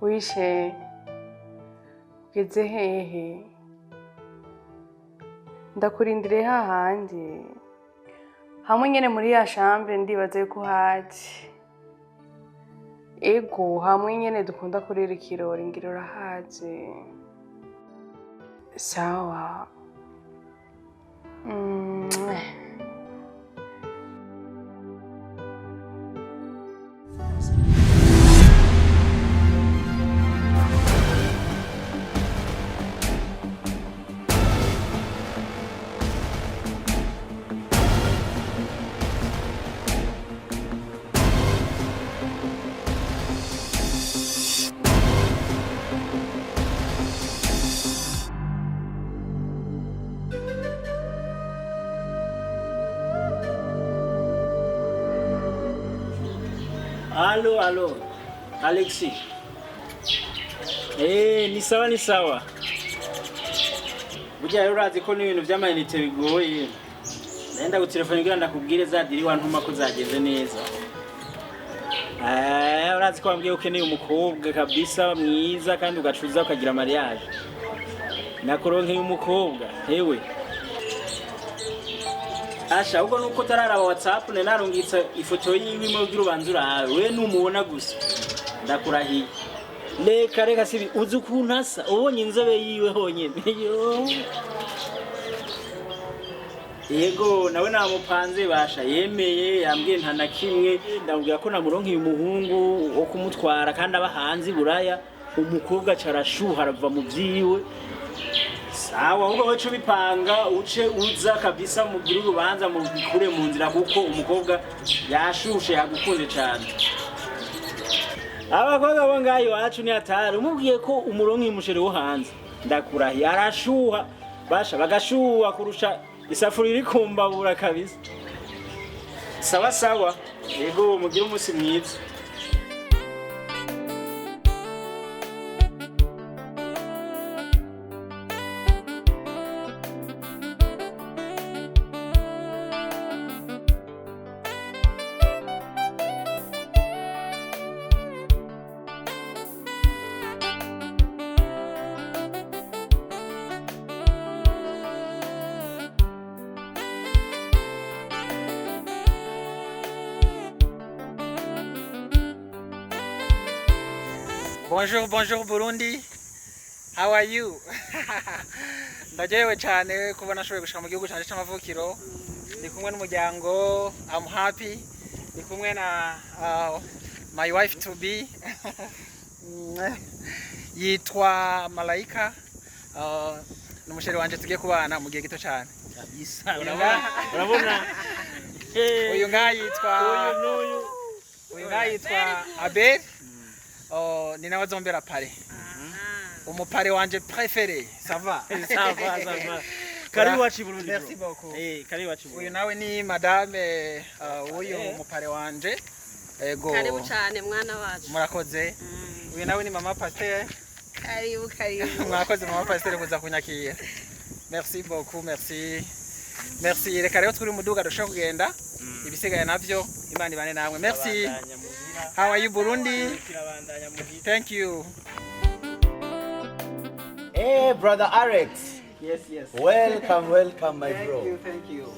Wishe ugeze hehe? Ndakurindiriye hahandi hamwe nyene muri ya chambre, ndibaza yuko uhazi. Ego, hamwe nyene dukunda kurira ikirori, ngira urahazi. Sawa. Allô, allô, Alexis. Eh, ni sawa, ni sawa. Burya rero urazi ko n'ibintu vy'amayinite bigoye. Nenda gutelefona kugira ndakubwire za deal wantuma ko zagenze neza. Eh, urazi ko wambwiye ukeneye umukobwa kabisa mwiza kandi ugacuza ukagira mariage. Nakuronkeye umukobwa, hewe. Asha, ubwo nuko utararaba WhatsApp, ne narungitse ifoto yiwe imwe kugira ubanze urabe. We numubona gusa, ndakurahiye. Reka reka, sibi uzi ukuntu asa, ubonye inzobe yiwe honyene. Yo. Yego, nawe namupanze, basha yemeye, yambwiye nta na kimwe. Ndamubwira ko namuronkeye umuhungu wo kumutwara kandi aba hanze i Buraya. Umukobwa aca arashuha, arava mu vyiwe. Sawa, ahubwo wewe ubipanga uce uza kabisa mugire urubanza mubikure mu nzira, kuko umukobwa yashushe, yagukunze cane. Abakobwa bo ngaho iwacu ni hatari, umubwiye ko umuronka umuchéri wo hanze, ndakurahiye arashuha, basha bagashuha kurusha isafuriya iri kumbabura kabisa. Sawa sawa, yego, mugire umunsi mwiza. Bonjour, bonjour Burundi. How are you? Ndaryohewe cyane kuba nashoboye gushika mu gihugu cyanjye c'amavukiro. Ndi kumwe n'umuryango, I'm happy. Ndi kumwe na my wife to be. Yitwa Malaika. Ni umuchéri wanje tugiye kubana mu gihe gito cyane. Kabisa, urabona, urabona. Uyu ngaha yitwa Uyu n'uyu. Uyu ngaha yitwa Abel. Oh, ni nawe azombera parrain. Umuparrain wanje préféré. Ça va? Ça va, ça va. Karibu iwacu i Burundi, bro. Merci beaucoup. Eh, karibu iwacu i Burundi. Uyu nawe ni madame w'uyu muparrain wanje. Ego. Karibu cyane mwana wacu. Murakoze. Uyu nawe ni mama pasteur. Karibu, karibu. Mwakoze mama pasteur kuza kunyakira. Merci beaucoup, merci. Merci. Reka rero turi muduga dushobora kugenda. Ibisigaye navyo Imana ibane namwe. Merci. Kirabandanya muhira. How are you, Burundi? Kirabandanya muhira. Thank you. Hey, brother Alex. Yes. Welcome, welcome, my Thank bro. you, thank you.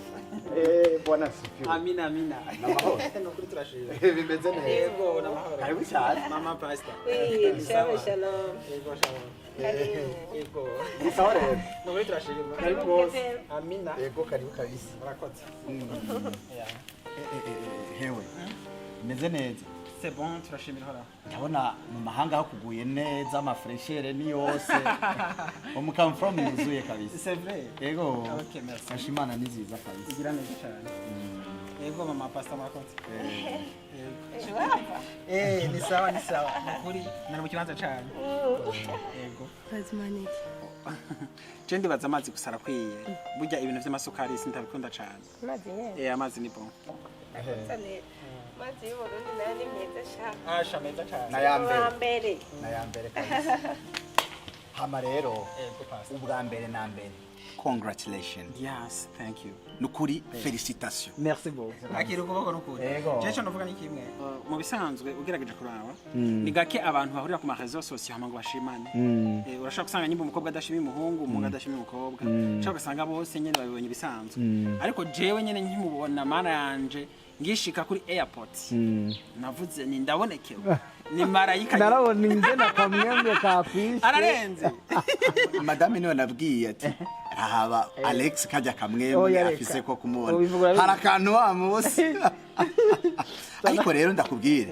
Eh, bwana asifiwe. Amina, amina. Namahoro. Nukuri turashima. Bimeze neza. Yego, namahoro. Karibu cyane. Mama pastor. Oui, shalom, shalom. Yego, shalom. Karibu. Yego. Ni sawa rero. Nukuri turashima. Karibu rwose. Amina. Yego, karibu kabisa. Murakoze. Yeah. Eh, eh, eh, hewe. Bimeze neza. C'est bon, turashimira Uhoraho. Ndabona mu mahanga hakuguye neza, amafraîcheur ni yose. Umukamfrom yuzuye kabisa. C'est vrai. Yego. Ok, merci. Ashimana ni nziza kabisa. Igira neza cyane. Yego, mama pastor, murakoze. Yego. Eh, ni sawa, ni sawa. Nukuri nari mu kibanza cyane. Yego. Bazimanike. Je ndibaza amazi gusa arakwiye. Burya ibintu vy'amasukari sintabikunda cyane. Amazi nyene. Eh, amazi ni bon. Amazi y'Uburundi nayo ni meza sha. Asha, meza cyane. Na ya mbere. Wa mbere. Na ya mbere kabisa. Hama rero, Ego, pastor. Ubwa mbere na mbere, congratulations. Yes, thank you. Nukuri, félicitations. Merci beaucoup. Akira ukuboko n'ukuri. Ego. Jewe ico novuga ni kimwe. Mu bisanzwe ugerageje kuraba, ni gake abantu bahurira ku ma réseaux sociaux hama ngo bashimane. Urashobora gusanga nyimba umukobwa adashima umuhungu, umuhungu adashima umukobwa. Ushobora ugasanga bose nyene babibonye ibisanzwe. Ariko jewe nyene nkimubona, mana yanje, ngishika kuri airport, navuze ni ndabonekewe. Ni marayika nyene. Narabona ingene akamwemwe kakwishe. Ararenze. Madame niwe nabwiye ati rahaba Alex kajya kamwemwe Oya, reka. afise ko kumubona. Ubivuga urabizi. Hari akantu wa munsi, ariko rero ndakubwire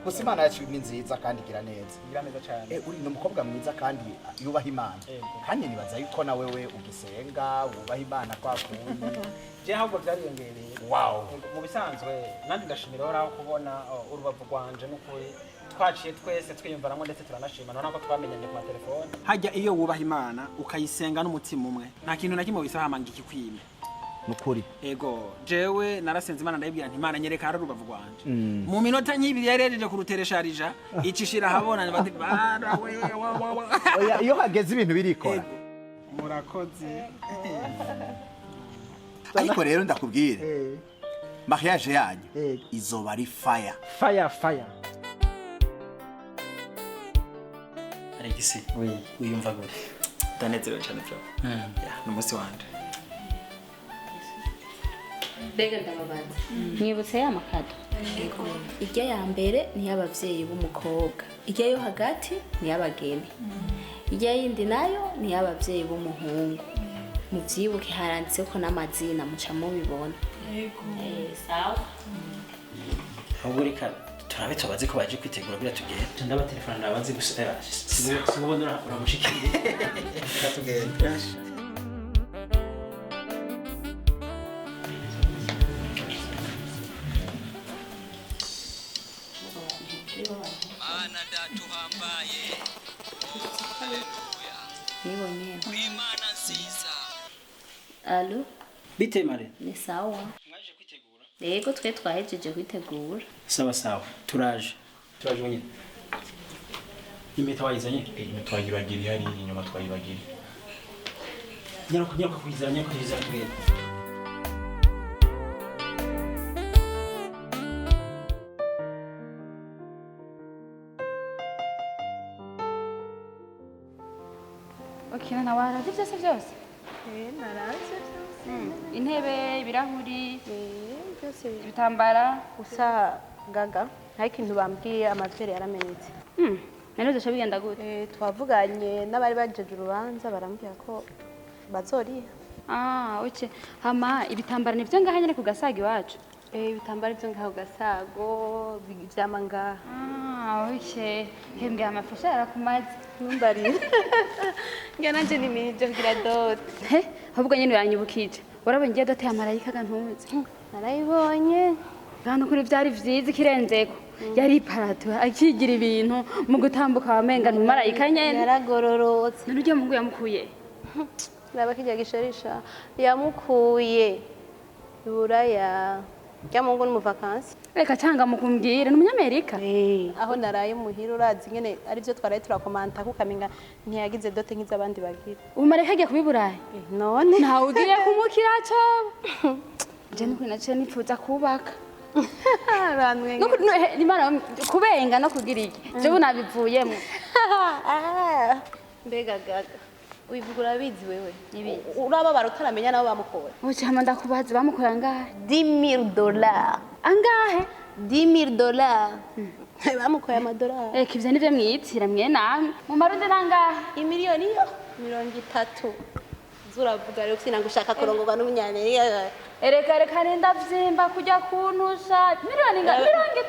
gusa, Imana yacu ni nziza kandi igira neza. Igira neza cyane. Uri ni umukobwa mwiza kandi yubaha Imana, kandi nibaza yuko na wewe ugisenga, wubaha Imana kwa kundi. Je ahubwo byariyongereye. Wow. Mu bisanzwe nanjye ndashimira Uhoraho kubona urubavu rwanje n'ukuri twaciye twese twiyumvanamo, ndetse turanashima none ko twamenyanye ku matelefone. Hajya iyo wubaha Imana ukayisenga n'umutima umwe, nta kintu na kimwe wisaba hama ngo ikikwime. Nukuri. Ego, jewe narasenze Imana, ndayibwira nti: "Imana, nyereka hari urubavu rwanje." Mu minota nk'ibiri yarejeje kuruteresharija, icishira ahabona bati bara we wa wa wa. Oya, iyo hageze ibintu birikora. Murakoze. Ariko rero ndakubwire, mariage yanyu izoba ari fire. Fire, fire. Alex, wiyumva gute? Ndanezerewe cyane bro. Yeah, ni umunsi wanje. Mbega ndababaza, mwibutse ya makado? Irya ya mbere ni iy'abavyeyi b'umukobwa, irya yo hagati ni iy'abageni, irya yindi nayo ni iy'abavyeyi b'umuhungu. Muvyibuke, haranditseko n'amazina, muca mubibona. Sawa. Ahubwo reka turabe tubaze ko baje kwitegura kugira tugende. Ndabatelefona, ndabazi gusa sinubona uramushikiriye. Reka tugende. Mana data uhambaye, haleluya. Nibo nyene. Uri Imana nziza. Allô? Bite mare? Ni sawa. Mwaje kwitegura? Yego, twe twahejeje kwitegura. Sawa sawa, turaje, turaje wenyine. Impeta wayizanye? Twayibagiriye hariya inyuma, twayibagiriye. Nyaruka, nyaruka kuyizana, nyaruka kuyizana, tugende. Okay, na waravye vyose vyose? Naravye byose. Intebe, ibirahuri, byose. Ibitambara. Gusa gaga nta ikintu bambwiye, amavere yaramenetse. None uzoca bigenda gute? Twavuganye n'abari bajeje urubanza, barambwira ko bazoriha. Ah, okay. Hama ibitambara nivyo ngaha nyene ku Gasago iwacu? Ibitambara byo ngaho Gasago, vyama ngaha. Ah, okay. Hembwe amafasha yarakumaze. Ntumbarire. Ngira nanje ni minije kugira dot. He, ahubwo nyene uranyibukije. Warabonye igihe dot ya marayika ga ntuzi? Narayibonye. Bwana, kuri vyari vyiza ikirenzeko. Yari iparato akigira ibintu mu gutambuka wamenga ni marayika nyene. Yaragororotse. None urya muhungu yamukuye? Raba kirya gisharisha yamukuye iburaya. Rya muhungu ni mu vacances. Reka cyanga mukumbwire, ni umunyamerika? Aho naraye muhira, urazi nyene arivyo twaraye turakomanta, kukamenga ntiyagize dot nk'iz'abandi bagira. Ubu marayika agiye kuba i Burayi? None. Ntawe ugiye kumukira coba. Je nukuri naciye nipfuza kubaka. Urantwenga. Imana kubenga no kugira iki? Jewe nabivuyemo. Mbega gaga, wivuga urabizi wewe? Ibizi. Urababara utaramenya nabo bamukora. Ucama ndakubaza, bamukora angahe? $10,000. Angahe? $10,000 bamukoye, amadolari. Reka ivyo nivyo mwiyitira mwe namwe. Mu marundi nangahe? Imiliyoni yo 30. Zuravuga rero kugira ngo ushaka kurongorwa n'umunyamerika. Ereka reka, ndavyimba kujya kuntusha miliyoni nga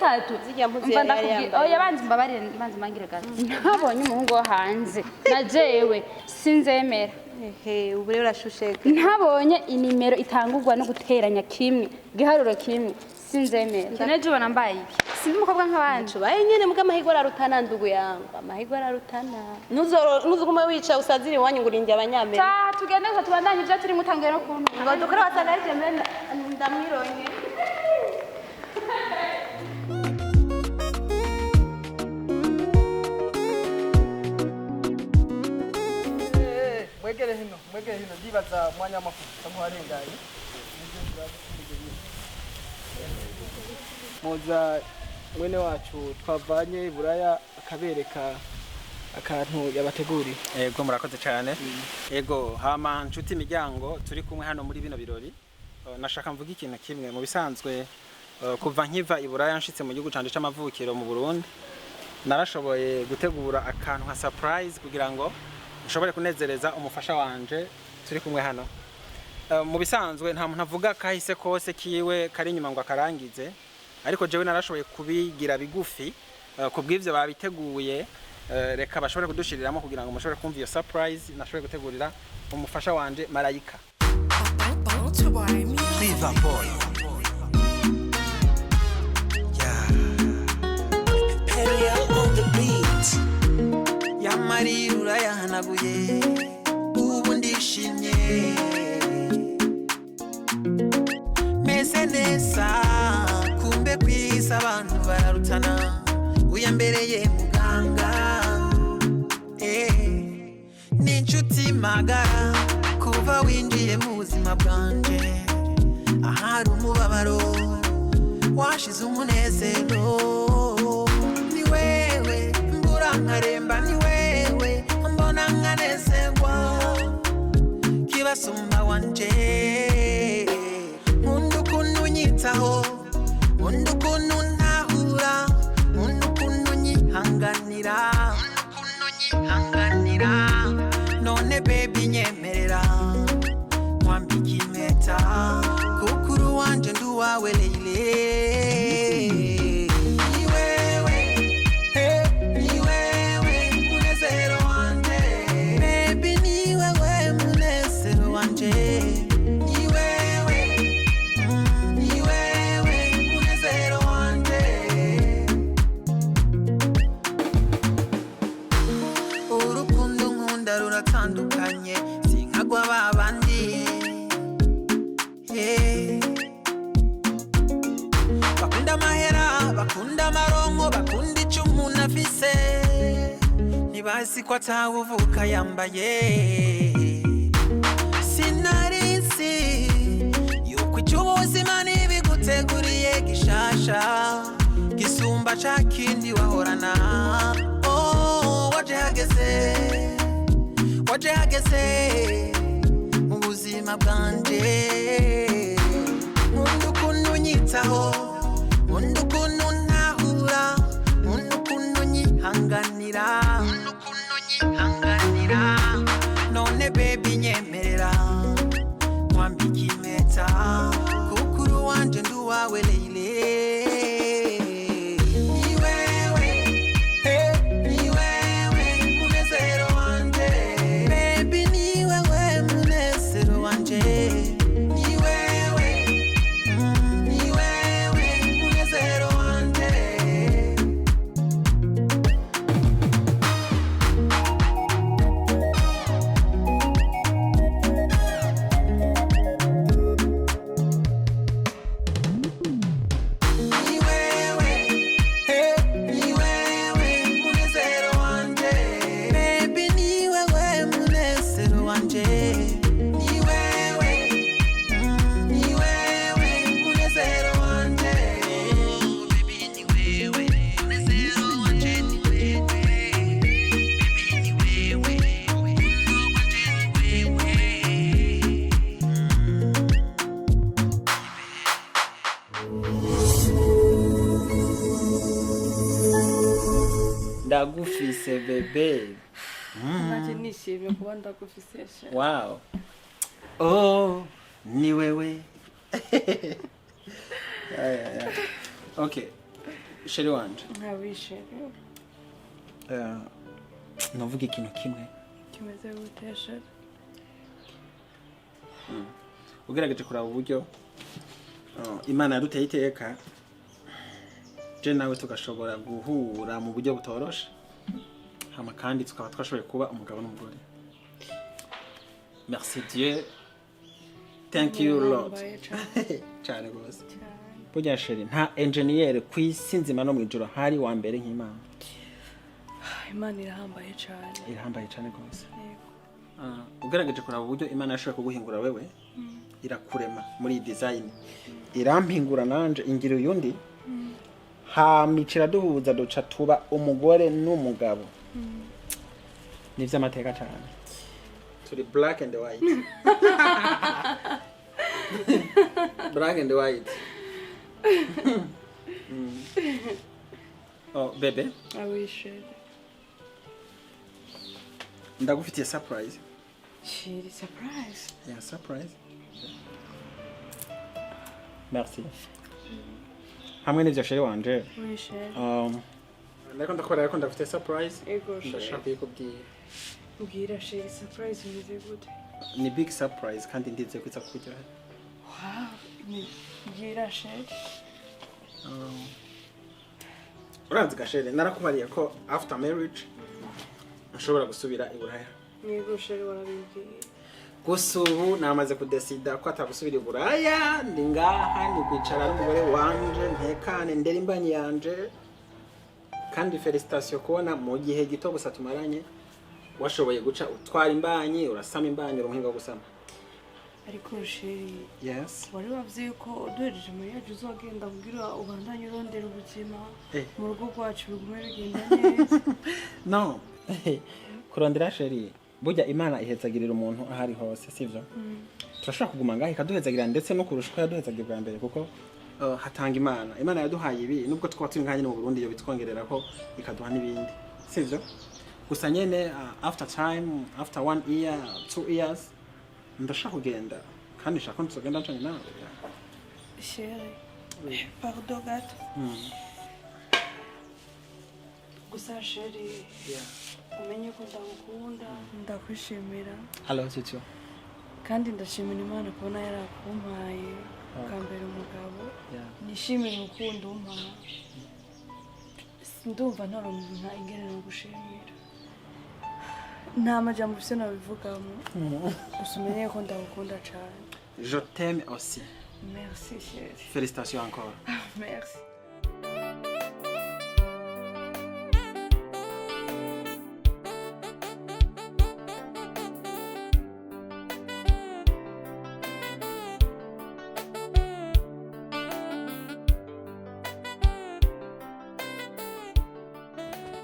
30. Zirya mpuzu Umva yari ndakubwira, yambaye. oya, banza mbabarire, banza mbangire gato. Ntabonye umuhungu wo hanze na jewe sinzemera. Ehe, ubu rero urashusheka. Ntabonye inimero itangurwa no guteranya kimwe, igiharuro kimwe, sinzemera. Nejo ubona mbaye iki? Sindi umukobwa nk'abandi. Tubaye nyene mbwa, amahirwe ararutana ndugu yangu, amahirwe ararutana. Ntuzoguma wicaye usazira iwanyu ngo urinde abanyamerika. Ta tugende gusa, tubandanye ibyo turimo, utanguye no kuntu. Ngo dukore, wasanga ari jembe ndamwironye. Mwegere hino, ndibaza umwanya w'amafoto usa nk'uwarenganye. Muza mwene wacu twavanye i Buraya akabereka akantu yabateguriye. Ego, murakoze cyane. Ego, hama nshuti, imiryango turi kumwe hano muri bino birori, nashaka mvuga ikintu kimwe. Mu bisanzwe, kuva nkiva i Buraya nshitse mu gihugu canje c'amavukiro mu Burundi, narashoboye gutegura akantu nka surprise kugira ngo nshobore kunezereza umufasha wanje turi kumwe hano. Mu bisanzwe nta muntu avuga kahise kose kiwe kari inyuma ngo akarangize, ariko jewe narashoboye kubigira bigufi. Kubw'ivyo babiteguye, reka bashobore kudushiriramo kugira ngo mushobore kumva iyo surprise nashoboye gutegurira umufasha wanje Marayika. Riva Boy. Yeah. Periel on the beat. Yamarira urayahanaguye, ubu ndishimye, meze neza. Kumbe kwisi abantu bararutana, uyambereye muganga, ni inshuti magara. Kuva winjiye mu buzima bwanje, ahari umubabaro washize umunezero. Ni wewe mbura nkaremba, ni wewe mbona nkanezerwa. Kibasumba wanje, nkunda ukuntu unyitaho, nkunda ukuntu ntahura, nkunda ukuntu unyihanganira, nkunda ukuntu unyihanganira. None baby, nyemerera nkwambika impeta, kuko uri uwanje, ndi uwawe leile. Ni wewe, ni wewe munezero wanje. Baby, ni wewe munezero wanje. Ni wewe, ni wewe munezero wanje. Urukundo nkunda ruratandukanye, sinkagwa babandi. Hey. Bakunda amahera, bakunda amaronko, bakunda icyo umuntu afise, ntibazi ko atawuvuka yambaye. Sinarizi yuko icyo ubuzima ntibiguteguriye gishasha gisumba ca kindi wahorana. Oh, waje hageze, waje hageze mu buzima bwanje. Nkunda ukuntu unyitaho, nkunda ukuntu ntahura, nkunda ukuntu unyihanganira, nkunda ukuntu unyihanganira. None baby, nyemerera nkwambika impeta, kuko uri uwanje, ndi uwawe leile. Ni wewe, ni wewe munezero wanje. Baby, ni wewe munezero wanje. Ni wewe, ni wewe munezero wanje. Ni wewe, ni wewe munezero wanje. Baby, ni wewe munezero wanje. Ni wewe, ni wewe munezero wanje. Oh, baby, ni wewe munezero wanje. Ni wewe, baby, ni wewe urukundo rwanje, ni wewe. Ndagufise, bébé. Nanjye nishimiye kuba ndagufise sha. Wow, oh, ni wewe. Yeah. Okay, chérie wanje. Nkabishimiye. Novuga ikintu kimwe. Kimeze gute, chéri? Ugerageje kuraba uburyo Imana yaduteye iteka, je nawe tugashobora guhura mu buryo butoroshe, hama kandi tukaba twashoboye kuba umugabo n'umugore, merci Dieu, thank you Lord. Birahambaye cane. Cyane rwose. Burya chérie, nta enjeniyeri ku isi nzima no mu ijoro hari wa mbere nk'Imana. Imana irahambaye cane. Irahambaye cyane rwose. Yego. Ugerageje kuraba uburyo Imana yashoboye kuguhingura wewe, irakurema muri iyi design, irampingura nanje ingira uyundi, hama duhuza duca tuba umugore n'umugabo. Ni ivy'amateka cyane, turi black and white, black and white. Oh bébé. Ah oui, chéri. Ndagufitiye surprise. Chéri, surprise? Yeah, surprise. Merci. Hamwe n'ivyo, chéri wanje. Oui, chéri. Ndako ndakora ko ndafite surprise. Ego, chéri. Ndashaka kuyikubwira. Mbwira chéri, surprise imeze gute? Ni big surprise kandi ndizeye ko iza kukuryohera. Wow, mbwira chéri. Urazi ga chéri, narakubariye ko after marriage nshobora gusubira i Buraya. Yego chéri, warabimbwiye. Gusa ubu namaze kudesida ko atagusubira i Buraya, ndi ngaha ni kwicara n'umugore wanje, ntekane, ndera imbanyi yanje. Kandi félicitations kubona mu gihe gito gusa tumaranye washoboye guca utwara imbanyi, urasama imbanyi, uri umuhinga wo gusama. Ariko chéri, Yes. wari wavuze yuko duhereje mariage uzogenda kugira ubandanye urondera ubuzima mu rugo rwacu bigume bigenda neza. No, kurondera, chéri, burya Imana ihezagirira umuntu aho ari hose, sivyo? Turashobora kuguma ngaho ikaduhezagira ndetse no kurusha uko yaduhezagira bwa mbere, kuko hatanga Imana. Imana yaduhaye ibi, nubwo twaba turi ngaha nyine mu Burundi, yo bitwongerera ko ikaduha n'ibindi, sivyo? Gusa nyene after time, after one year, 2 years, ndashaka kugenda kandi nshaka ko tuzogenda ncanye nawe. Chéri, pardon gato. Gusa chéri, umenye ko ndagukunda, ndakwishimira. I love you too. Kandi ndashimira Imana kubona yarakumpaye ukambera umugabo. Nishimira urukundo umpa. Ndumva ntaronka ingene nogushimira, nta majambo ufise nabivugamo. Gusa umenye ko ndagukunda cane. Je t'aime aussi. Merci chéri. Félicitations encore. Merci.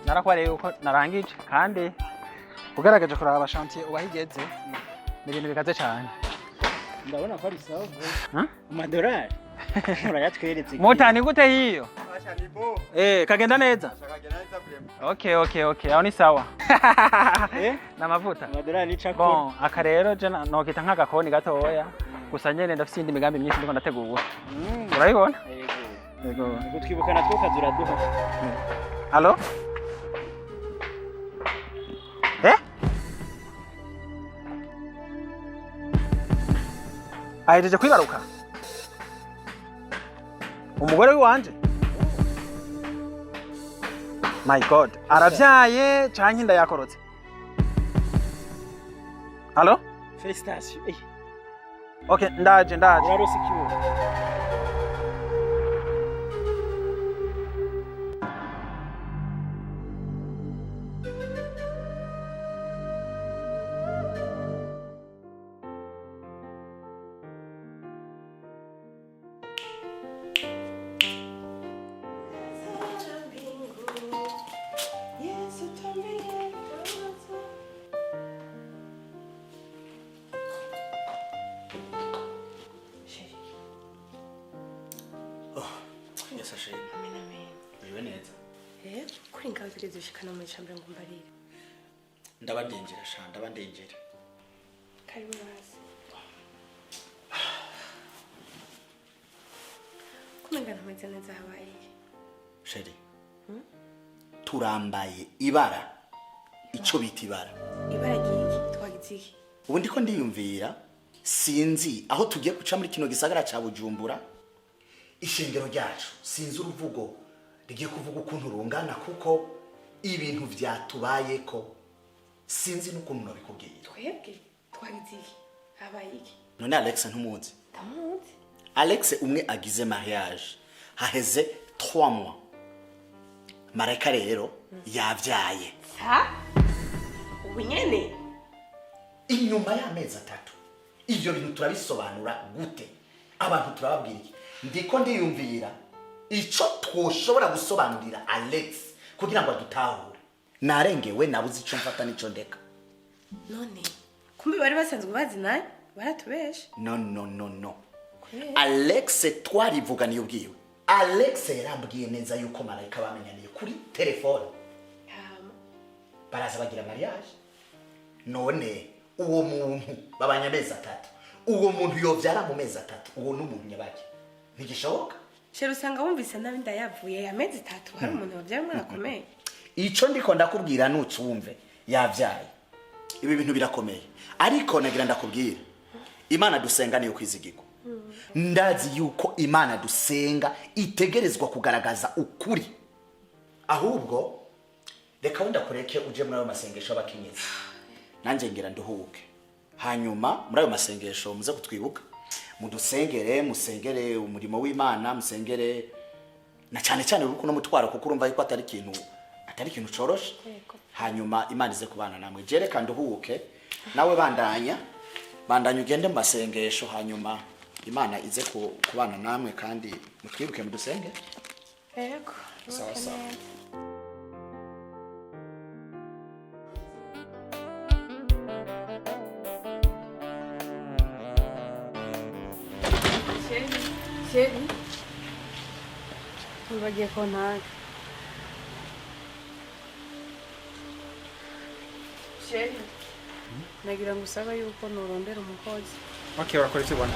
Narakubariye yuko narangije, kandi ugaragaje kuraba chantier ubaho igeze, ni ibintu bikaze cyane. Ndabona ko ari sawa. Amadolari urayatweretse. Mutani, gute hiyo? Kagenda neza? Okay, aho ni sawa. N'amavuta. Amadolari ni cako. Bon, aka rero je nokita nk'agakoni gatoya. Gusa nyene ndafise iyindi migambi myinshi ndiko ndategura. Urabibona? Yego. Yego, twibuka natwo kazi uraduha. Allo? Eh? Ahejeje kwibaruka? Umugore w'iwanje? My God, aravyaye canke inda yakorotse? Allo? Félicitations. Okay, ndaje, ndaje. Urarose ikibuno. Chéri. Yes, chéri. Amen, amen. Uriwe neza? Kuri ngaho tugeze ushikana mu icambere ngo mbarire. Ndabandengera sha, ndabandengera. Karibu hasi. Kumenga ntameze neza, habaye? Chéri, turambaye ibara, ico bita ibara. Ibara ryiki? Twagize iki? Ubu ndiko ndiyumvira, sinzi aho tugiye guca muri kino gisagara ca Bujumbura. Ishengero ryacu, sinzi uruvugo rigiye kuvuga ukuntu rungana, kuko ibintu vyatubayeko sinzi n'ukuntu nabikubwira. Twebwe twagize iki? Habaye iki? None Alex ntumuzi? Ndamuzi. Alex umwe agize mariage haheze 3 mois, marayika rero yavyaye. Sa ubu nyene? Inyuma y'amezi 3 ivyo bintu turabisobanura gute? Abantu turababwira iki? Ndiko ndiyumvira ico twoshobora gusobanurira Alex kugira ngo adutahure. Narengewe, nabuze ico mfata n'ico ndeka. None kumbe bari basanzwe bazi naye baratubeshe. No, no, no, no. Alex twarivuganiye ubwiwe. Alex yarambwiye neza yuko Malayika bamenyaniye kuri telefone, baraza bagira mariage. None uwo muntu babanye amezi 3, uwo muntu yovyara mu mezi 3, uwo n'umuntu nyabaki ntigishoboka. Chéri, usanga wumvise nabi ndayavuye amezi 3 hari umuntu wavyara umwana akomeye. Ico ndiko ndakubwira nucumve, yavyaye. Ibi bintu birakomeye, ariko nagira ndakubwira Imana dusenga niyo kwizigirwa. Ndazi yuko Imana dusenga itegerezwa kugaragaza ukuri. Ahubwo reka wenda kureke uje muri ayo masengesho y'abakenyezi, nanjye ngira nduhuke. Hanyuma muri ayo masengesho muze kutwibuka, mudusengere, musengere umurimo w'Imana, musengere na cyane cyane urukundo n'umutwaro, kuko urumva yuko atari ikintu coroshe. Hanyuma Imana ize kubana namwe. Je reka nduhuke, nawe bandanya ugende mu masengesho, hanyuma Imana ize kubana namwe kandi mutwibuke mudusenge. Yego. Sawa sawa. Chéri, wibagiye kontake. Chéri, nagira ngo usabe yuko norondera umukozi. Okay, urakora icyo ubona.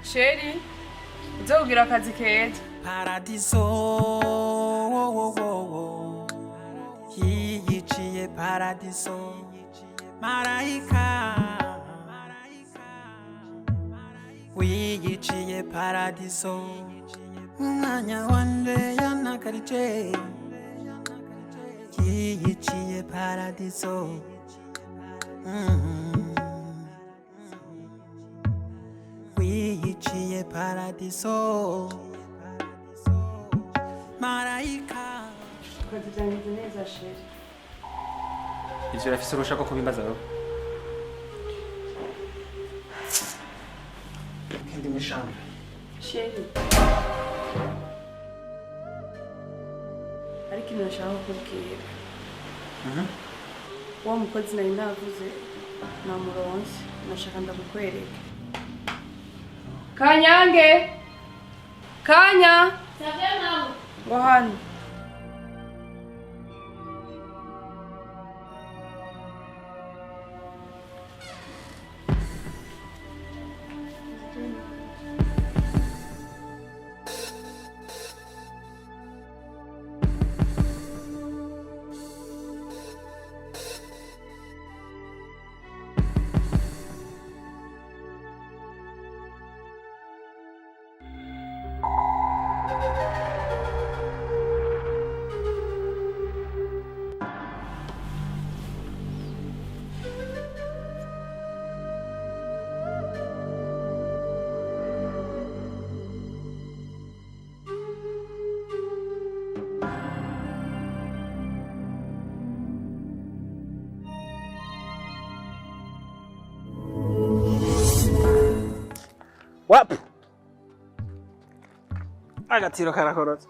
Chéri, uze kugira akazi keza. Paradiso, yiyiciye paradiso, marayika wiyiciye paradiso, umwanya wanje yanakarije, yiyiciye paradiso. Wiyiciye paradiso, marayika. Akazi byangize neza chéri. Ivyo urafise uruhusha rwo kubimbaza wewe? Ndi mw'ishamba. Chéri, ariko ikintu nashaka kukubwira. Wa mukozi nari navuze namuronse, nashaka ndamukwereke. Kanyange! Kanya! Ngo hano. Wapu! Agatiro karakorotse.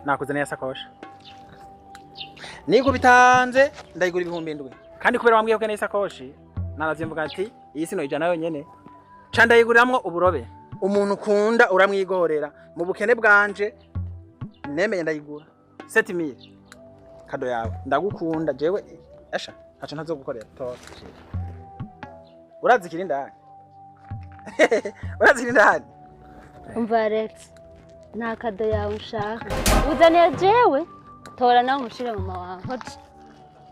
Nakuzaniye sakoshi. Nikubitanze ndayigura 7,000. Kandi kubera wambwiye ko ukeneye isakoshi, naravye ati iyi sino ijana yonyene. Ca ndayiguriramwo uburobe. Umuntu ukunda uramwigorera. Mu bukene bwanje nemeye ndayigura. 7000. Kado yawe. Ndagukunda jewe. Asha, ntaco ntazogukorera. Tora. Urazi kiri ndani? Urazi kiri ndani? Umva Alex, nta kado yawe nshaka. Uzaniye jewe, tora nawe umushire mama wawe. Hoji.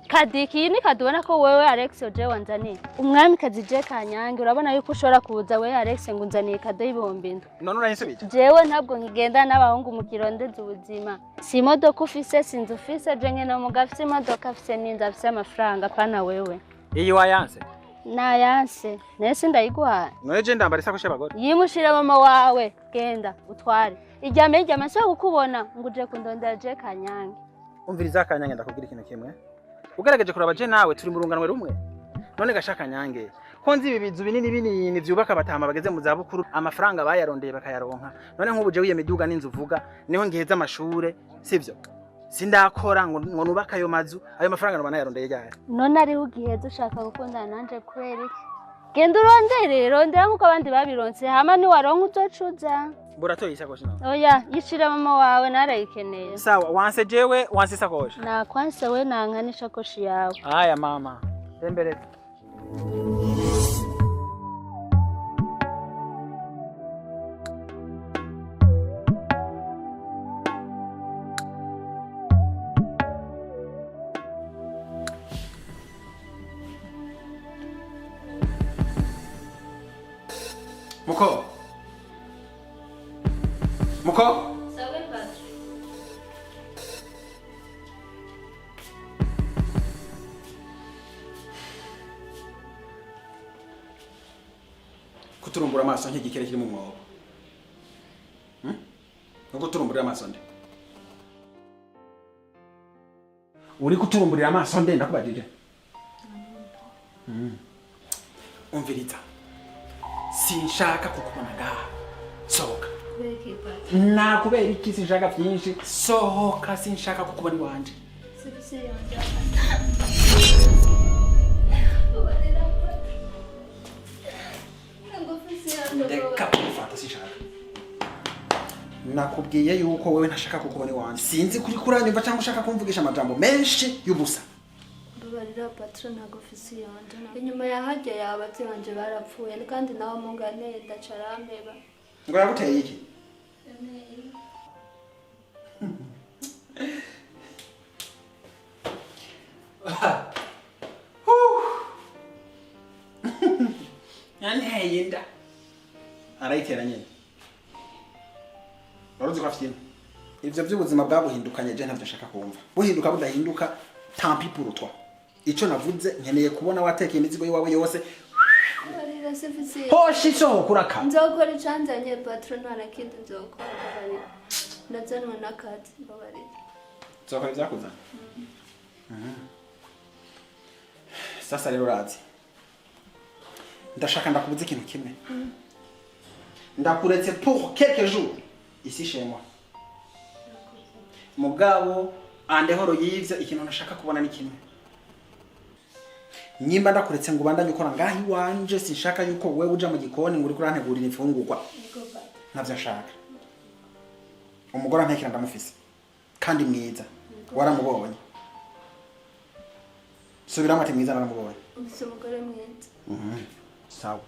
Kadiki iyi ni kado ubona ko wewe Alex oje wanzaniye. Umwamikazi je Kanyange, urabona yuko ushobora kuza wewe Alex ngo unzaniye kado y'7,000. None urayinsubije? Jewe ntabwo nkigenda n'abahungu mu kirondeza ubuzima. Si imodoka ufise, sinzi ufise, je nyene umugabo afise imodoka, afise n'inzu, afise amafaranga, pana wewe. Iyi wayanse? Nayanse, nese ndayiguhaye. None je ndambara isakoshi y'abagore. Yimushira mama wawe, genda utware. Iryame iryame nshobora kukubona ngo uje kundondera je Kanyange. Umviriza Kanyange, ndakubwira ikintu kimwe. Ugerageje kuraba, je nawe turi mu runganwe rumwe. None gashaka Nyange, ko nzi ibi bizu binini binini vyubaka abatama bageze mu zabukuru, amafaranga bayarondeye bakayaronka. None nk'ubu jewe iyo miduga n'inzu uvuga, niho ngiheza amashure, sivyo? Sindakora ngo nubake ayo mazu, ayo mafaranga noba nayarondeye ryari? None ariho ugiheza ushaka gukundana nanje kubera iki? Genda urondere, rondera nk'uko abandi babironse, hama niwaronka uzocuza. Buratoye isakoshi nawe. Oya, yishira mama wawe, narayikeneye. Sawa, wanse jewe, wanse isakoshi. Nakwanse we, nanka n'ishakoshi yawe. Aya mama, tembereza. Muko. Muko. Sawa Patrick. Kuturumbura amaso nk'igikere kiri mu mwobo. No kuturumburira amaso nde? Uri kuturumburira amaso nde ndakubajije? Umviriza. Sinshaka kukubona ngaha. Sohoka. Na kubera iki? Sinshaka byinshi. Sohoka, sinshaka kukubona iwanje. Ndeka kugufata, sinshaka. Nakubwiye yuko wewe ntashaka kukubona iwanje. Sinzi kuri kuranyumva cyangwa ushaka kumvugisha amajambo menshi y'ubusa. Mbabarira patron, ntabwo ofisi yanje. Inyuma ya harya yawe abavyeyi banje barapfuye, kandi nawe mungane ndacarambeba. Ngo yaguteye iki? Yanteye inda. Arayitera nyine. Waruzi ko afite inda. Ivyo by'ubuzima bwabuhindukanye je ntavyo nshaka kumva. Buhinduka budahinduka, tant pis pour toi. Ico navuze, nkeneye kubona watekeye imizigo yiwawe yose. Mbabarira, sifisi. Hoshi, sohoka uraka. Nzokora icanzanye patron, nta nakindi nzokora, mbabarira. Ndazanwe n'akazi, mbabarira. Nzokora ivyakuzanye. Sasa rero urazi. Ndashaka ndakubuza ikintu kimwe. Ndakuretse pour quelques jours ici chez moi. Mugabo andehoro y'ivyo, ikintu nashaka kubona ni kimwe. Nyimba ndakuretse ngo ubandanye ukora ngaho iwanje, sinshaka yuko wewe uja mu gikoni ngo uriko urantegurira imfungurwa. Ntavyo nshaka. Umugore antekera ndamufise. Kandi mwiza. Waramubonye. Subiramo ati mwiza, naramubonye. Ufise umugore mwiza. Sawa.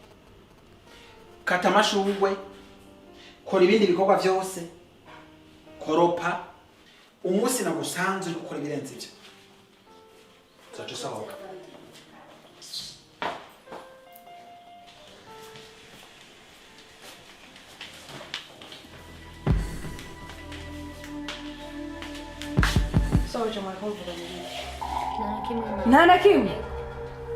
Kata amashurwe, kora ibindi bikorwa byose, koropa, umunsi nagusanze uri gukora ibirenze ibyo, uzaca usohoka. Soje mwakumvuga nini? Nta na kimwe. Nta na kimwe.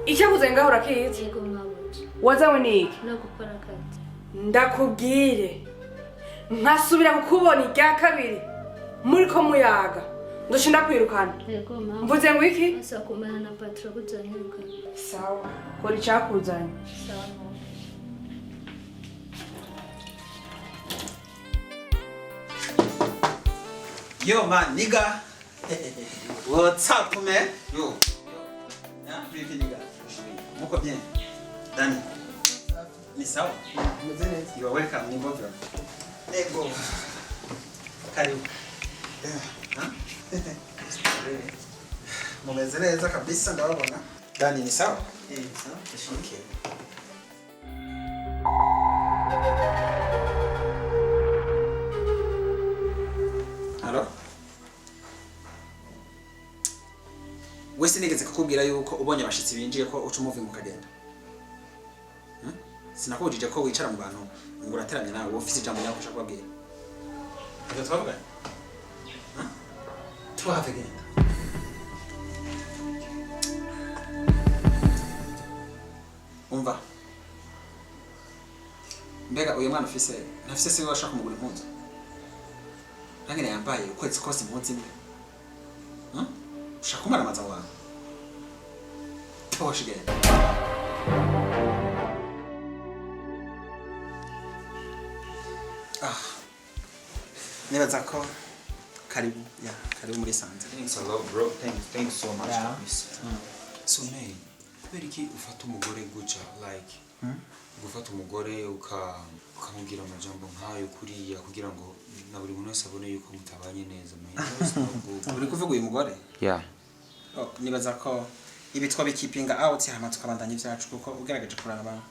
Icyakuze ngaho urakizi? Yego mwabuze. Wazanywe n'iki? No gukora akazi. Ndakubwire, nkasubira kukubona irya kabiri muri ko muyaga, ndusha ndakwirukana. Yego mama. Mvuze ngo iki? Asa kumana na patron kuzanyirukana. Sawa, kora icyakuzanye. Sawa mama. Yo man, nigga. What's up, man? Yo. Yeah, vipi nigga? Muko bien? Dani. Ni sawa? Meze neza. You are welcome, ni bovra. Ego. Karibu. Ha? Mumeze neza kabisa ndababona. Dani, ni sawa? Eh, sawa. Okay. Halo? Wese nigeze kukubwira yuko ubonye abashitsi binjiye ko uca umuvinga ukagenda. Sinakubujije ko wicara mu bantu ngo urateramye nawe, wowe ufise ijambo ryawe ushaka kubabwira. Ibyo twavuganye? Tuhave, genda. Umva. Mbega uyu mwana ufise, ntafise se washaka kumugura impuzu? Nangene yambaye ukwezi kose impuzu imwe. Ushaka kumaramaza wawe. Toshi genda. Ah. Nibaza ko karibu. Yeah, karibu muri sanze. Thanks a lot, bro. Thanks so much. Yeah. Kabisa. So man, kubera iki ufata umugore guca like gufata umugore ukamubwira amajambo nk'ayo kuriya kugira ngo na buri muntu wese abone yuko mutabanye neza, man? That was not good. Uri kuvuga uyu mugore? Yeah. Oh, nibaza ko ibi twabikeepinga out, hama tukabandanya ibyacu, kuko ugerageje kuraba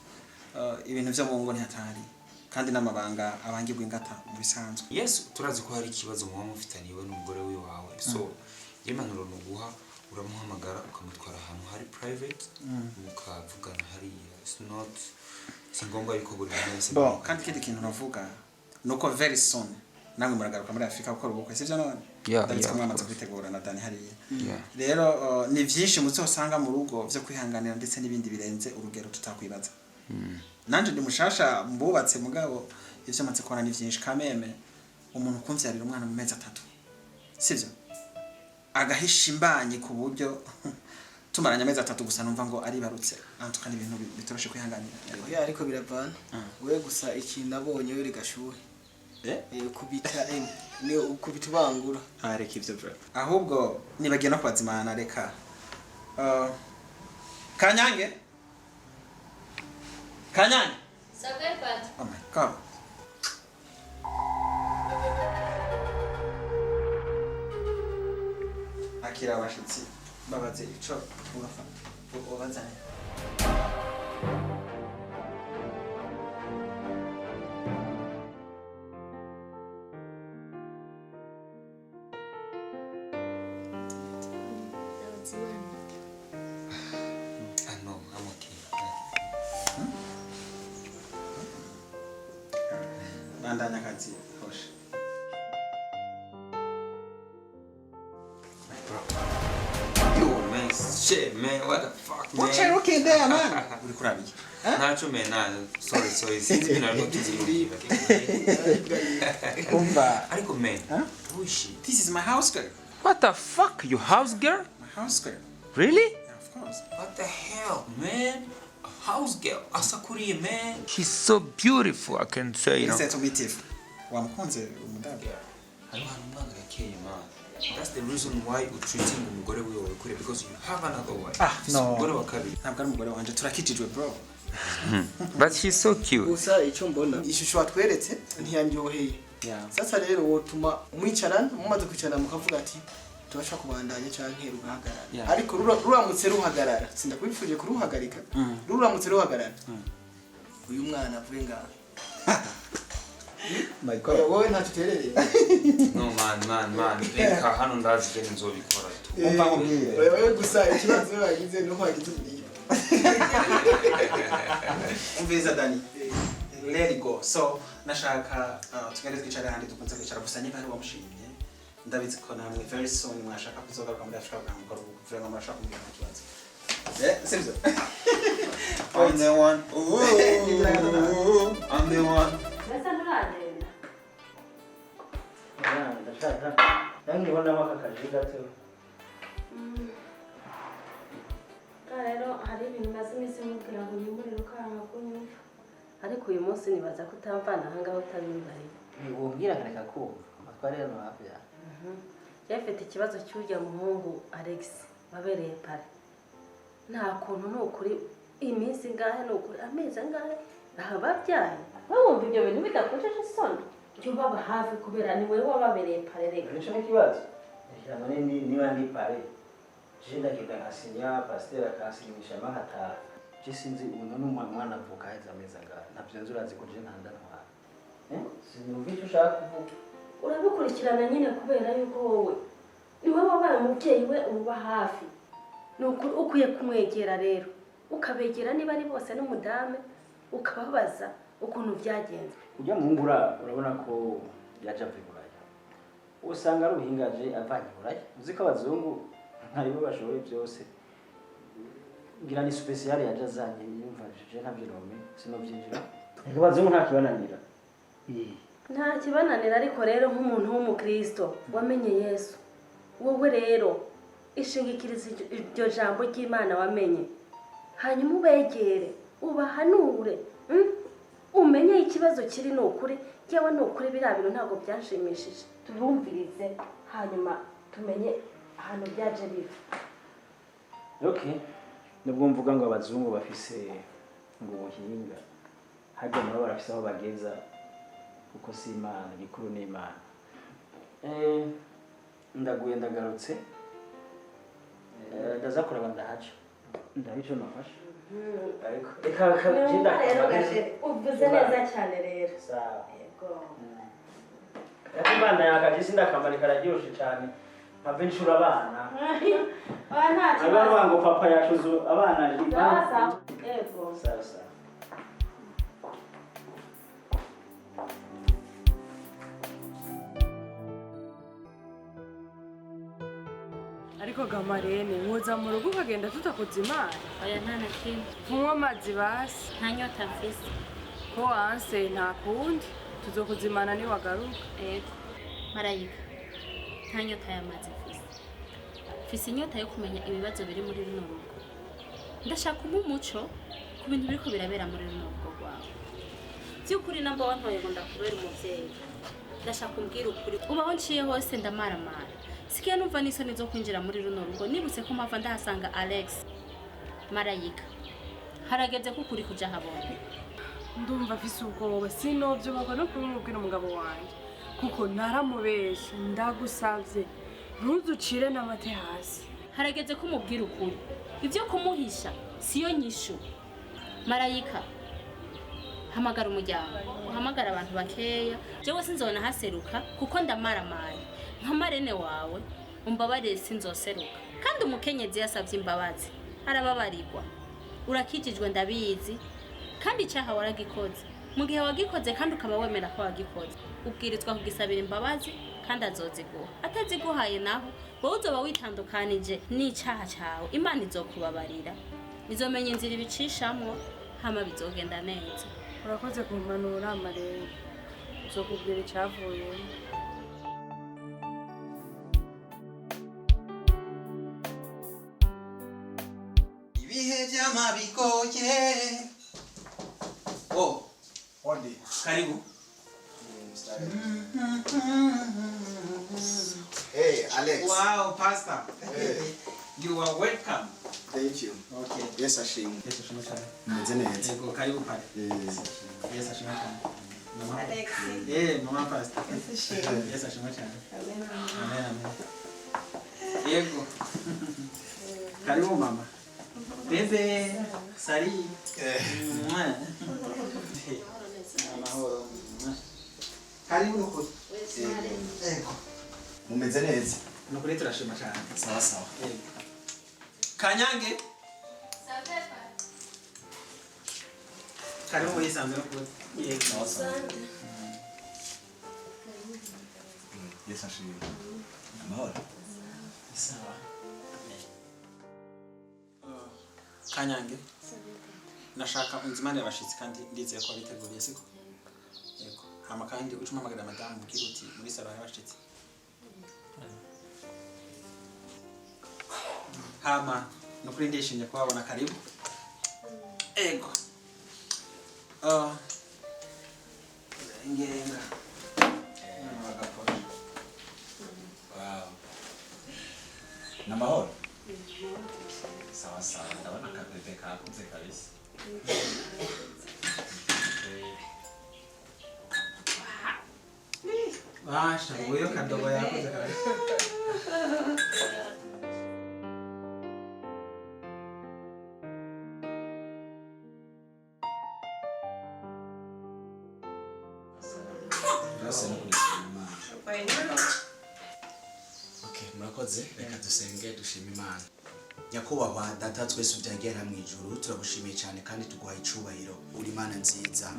ibintu vyo mu ngo ntihatari kandi n'amabanga abangirwa ingata mu bisanzwe. Yes, turazi ko hari ikibazo muba mufitaniye we n'umugore wiwawe, so impanuro nuguha, uramuhamagara ukamutwara ahantu hari private, mukavugana hariya. It's not, si ngombwa yuko buri muntu wese. Bon, kandi ikindi kintu navuga nuko very soon namwe muragaruka muri Afurika gukora ubukwe, sivyo none? Yeah. Ndabizi ko Yeah, of mwamaze course. kwitegura na Dani hariya. Yeah. Rero ni vyinshi muzosanga mu rugo vyo kwihanganira, ndetse n'ibindi birenze urugero tutakwibaza. Nanje ndi mushasha mbubatse, mugabo ivyo maze kubona ni vyinshi kameme. Umuntu kumvyarira umwana mu mezi 3, sivyo, agahisha imbanyi ku buryo tumaranye amezi 3 gusa numva ngo aribarutse, antuka ni ibintu bitoroshe kwihanganira. Oya, ariko biravana. We gusa ikintu nabonye we rigashuhe. Eh? Kubita M ni ukubita ubangura. Ah, reka ivyo bro, ahubwo nibagiye no kubazimana. Reka Kanyange, Kanyange. Sabwe, Pat. Oh my God. Akira abashitsi, babaze ico ubazanye. Ah no, I'm okay. Bandanya akazi hoshe. Yo man, shit man, what the fuck, man? What you looking there, man? Uri kuraba iki? Ntacyo man, nah, sorry, sorry, sinzi ibintu ariko tuziyumvira. Umva. Ariko man, who is she? This is my house girl. What the fuck? Your house girl? My house girl. Really? Yeah, of course. What the hell, man? A house girl, asakuriye man. She's so beautiful, I can say, you know. Listen to me, Tiff. Wamukunze umudamu? Hariho ahantu umwana gakeye, man. That's the reason why utreating umugore wiwe kure, because you have another wife. Ah, Ufise no. umugore wa kabiri. Ntabwo ari umugore wanje, turakijijwe bro. But she's so cute. Gusa icyo mbona, ishusho watweretse ntiyandyoheye. Sasa rero wotuma mwicarana, mumaze kwicarana mukavuga ati turashaka kubandanya canke rugahagarara. Ariko ruramutse ruhagarara, sindakwifuje kuruhagarika. Ruramutse ruhagarara, uyu mwana avuye ngaha. My God. Wowe ntacyo uterereye. No man, man, man. Reka, hano ndazi ingene nzobikora tu. Umva nkubwire. Wewe gusa ikibazo wagize nuko wagize umuriro. Umviriza Dani, let it go. So nashaka tugende twicare ahandi dukunze kwicara, gusa niba hari uwamushimye, ndabizi ko namwe very soon mwashaka kuzogaruka muri Afurika kugira ngo vraiment murashaka kumubwira, nta kibazo. Eh, sibyo? I'm the one. Ooh, I'm the one. Mbese nturagenda? Ndashaka nange ndibonamo aka kaji gato. Rero hari ibintu maze iminsi mubwira ngo nyimurire ukanga kunyumva, ariko uyu munsi nibaza ko utamvana ahangaha utabimbariye. Wubwira nkareka kumva amatwara hano hafi yawe. Yari afite ikibazo cy'urya muhungu Alex wabereye pare. Nta kuntu, ni ukuri, iminsi ingahe, ni ukuri, amezi angahe bababyaye, wumva ibyo bintu bidakojeje isoni? Jya ubaba hafi kubera ni wowe wababereye pare reka. Nicyo n'ikibazo none niba ndi pare, je ndagenda nkasinya, pasiteri akansinyisha nkataha. Je sinzi umuntu n'umwana avuka aheze amezi angahe, ntabyo nzi. Urazi ko je ntanda ntwara. Sinumva icyo ushaka kuvuga. Urabikurikirana nyine kubera yuko wowe ni wowe wabaye umubyeyi we, uba hafi. Ni ukuri ukwiye kumwegera rero, ukabegera niba ari bose n'umudamu, ukababaza ukuntu byagenze. Ujya muhungu urabona ko yaje ava i Buraya, usanga ari ubuhingaje avanye i Buraya. Uzi ko abazungu ntaribo bashoboye byose, ngira ni spécial yaje azanye. Yumva je ntabyo nome sinobyinjira. Reka, abazungu nta kibananira. Nta kibananira, ariko rero nk'umuntu w'umukristo wamenye Yesu, wowe rero Ishingikiriza iryo jambo ry'Imana wamenye, hanyuma ubegere, ubahanure, umenye ikibazo kiri. Ni ukuri yewe, ni ukuri biriya bintu ntabwo byanshimishije. Tubumvirize hanyuma tumenye ahantu byaje biva. Okay, nubwo mvuga ngo abazungu bafise ngo ubuhinga, harya nabo barafise aho bageza, kuko si Imana, igikuru ni Imana. Ndaguye ndagarutse. Ndaza kuraba, ndahaca ndaha ico nafasha, ariko reka je Rero gashere uvuze neza cyane rero. Sawa. Yego. Imana yakaje sindakamara, kararyoshe cyane, mpave nshura abana. Oya, nta abana kibazo. Ngo papa yacuze abana. Sawa sawa, yego. Sawa sawa. Ariko gamarene, nkoza mu rugo ukagenda tutakoze Imana. Oya, nta na kimwe. Nkunywa amazi basi. Nta nyota mfise. Ko wanse, nta kundi, tuzokuzimana niwagaruka. Yego marayika, nta nyota y'amazi mfise. Mfise inyota yo kumenya ibibazo biri muri runo rugo. Ndashaka umuha umuco ku bintu biriko birabera muri runo rugo rwawe. By'ukuri namba wantoye ngo ndakubera umuvyeyi, ndashaka umbwira ukuri. Ubaho nciye hose ndamaramara, sikiye numva n'isoni zo kwinjira muri runo rugo, nibutse ko mpava ndahasanga Alex. Marayika, harageze ko ukuri kuja habona. Ndumva afise ubwoba, sinovyubakwa no kubimubwira umugabo wanje kuko naramubeshe. Ndagusavye ntuzucire n'amate hasi. Harageze ko umubwira ukuri. Ibyo kumuhisha siyo nyishu. Marayika, hamagara umuryango, uhamagara abantu bakeya. Jewe sinzona haseruka kuko ndamaramaye nka marene wawe. Umbabarire, sinzoseruka. Kandi umukenyezi yasabye imbabazi arababarirwa. Urakijijwe, ndabizi, kandi icyaha waragikoze. Mu gihe wagikoze kandi ukaba wemera ko wagikoze, ubwirizwa kugisabira imbabazi, kandi azoziguha. Ataziguhaye naho, wowe uzoba witandukanije n'icyaha cyawe, Imana izokubabarira, izomenya inzira ibicishamwo, hama bizogenda neza. Urakoze kumpanura, marene. Uzokubwira icyavuyemo. Ibihe by'amabigoye. Oh, Odi. Karibu. Hey, Alex. Wow, Pastor. Hey. You are welcome. Thank you. Okay. Yes, ashimwe. Yesu ashimwe cyane. Meze neza. Yego, karibu pale. Yesu ashimwe cyane. Mama. Alex. Mama Pastor. Yesu ashimwe. Yesu ashimwe cyane. Amen. Amen, amen. Yego. Karibu mama. Bebe, sari. Mwah. Amahoro. Mwah. Karibu nukuri. Yego. Mumeze neza. Nukuri turashima cyane. Sawa sawa. Yego. Kanyange. Karibu yisanze nukuri. Yego. Sawa sawa. Yesu ashimwe. Amahoro. Sawa. Kanyange. Nashaka unzimane abashitsi, kandi ndizeye ko wabiteguriye, siko? Yego. Hama kandi uca umpamagara madamu, ubwire uti muri salo hari abashitsi. Hama nukuri ndishimye kubabona, karibu. Ego. Ngenga. Mwana wa Gaporo. Wow. Namahoro. Sawa sawa, ndabona akabebe kakuze kabisa. Basha, uyo kadogo yakuze kabisa. Byose no kubishima Imana. Okay, murakoze, reka dusenge dushima Imana. Nyakubahwa Data twese ubyagera mu ijuru, turagushimiye cyane kandi tuguhaye icubahiro. Uri Imana nziza,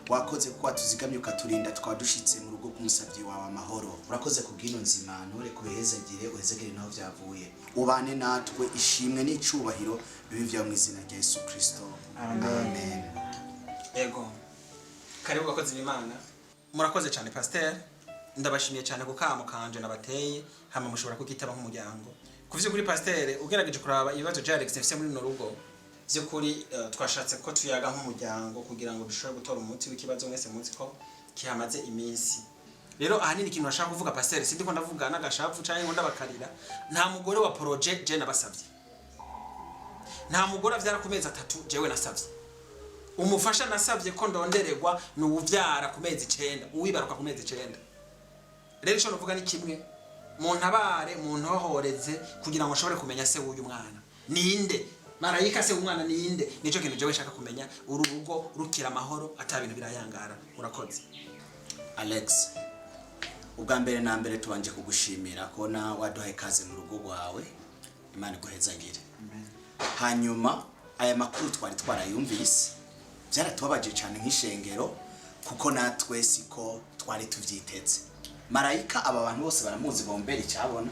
wakoze kuko watuzigamye ukaturinda, tukaba dushitse mu rugo rw'umusabyi wawe amahoro. Urakoze ku bw'ino nzima, ntore kubihezagire, uhezagire naho byavuye, ubane natwe. Ishimwe n'icubahiro bibe ibyawe mu izina rya Yesu Kristo, amen. Ego. Karibu bakozi b'Imana. Murakoze cyane, Pasteur. Ndabashimiye cyane ku kamo kanje nabateye, hama mushobora kukitaba nk'umuryango. Ku vy'ukuri, pasiteri, ugerageje kuraba ibibazo bya Alex mfise muri runo rugo, vy'ukuri twashatse ko tuyaga nk'umuryango kugira ngo dushobore gutora umuti w'ikibazo mwese muzi ko kihamaze iminsi. Rero ahanini ikintu nashaka kuvuga, pasiteri, sindiko ndavuga n'agashavu canke ngo ndabakarira. Nta mugore wa projet je nabasavye, nta mugore avyara ku mezi 3 jewe nasavye. Umufasha nasavye ko ndondererwa ni uwuvyara ku mezi 9, uwibaruka ku mezi 9. Rero ico novuga ni kimwe: muntabare, muntohoreze kugira ngo nshobore kumenya se w'uyu mwana ninde. Marayika, se w'umwana ninde? Nico kintu jewe nshaka kumenya, uru rugo rukira amahoro, ata bintu birayangara. Murakoze. Alex, ubwa mbere na mbere tubanje kugushimira kubona waduhaye ikaze mu rugo rwawe. Imana iguhezagire. Hanyuma aya makuru twari twarayumvise, byaratubabaje cyane nk'ishengero, kuko natwe siko twari tubyiteze. Marayika aba bantu bose baramuzi, bombera icyabona.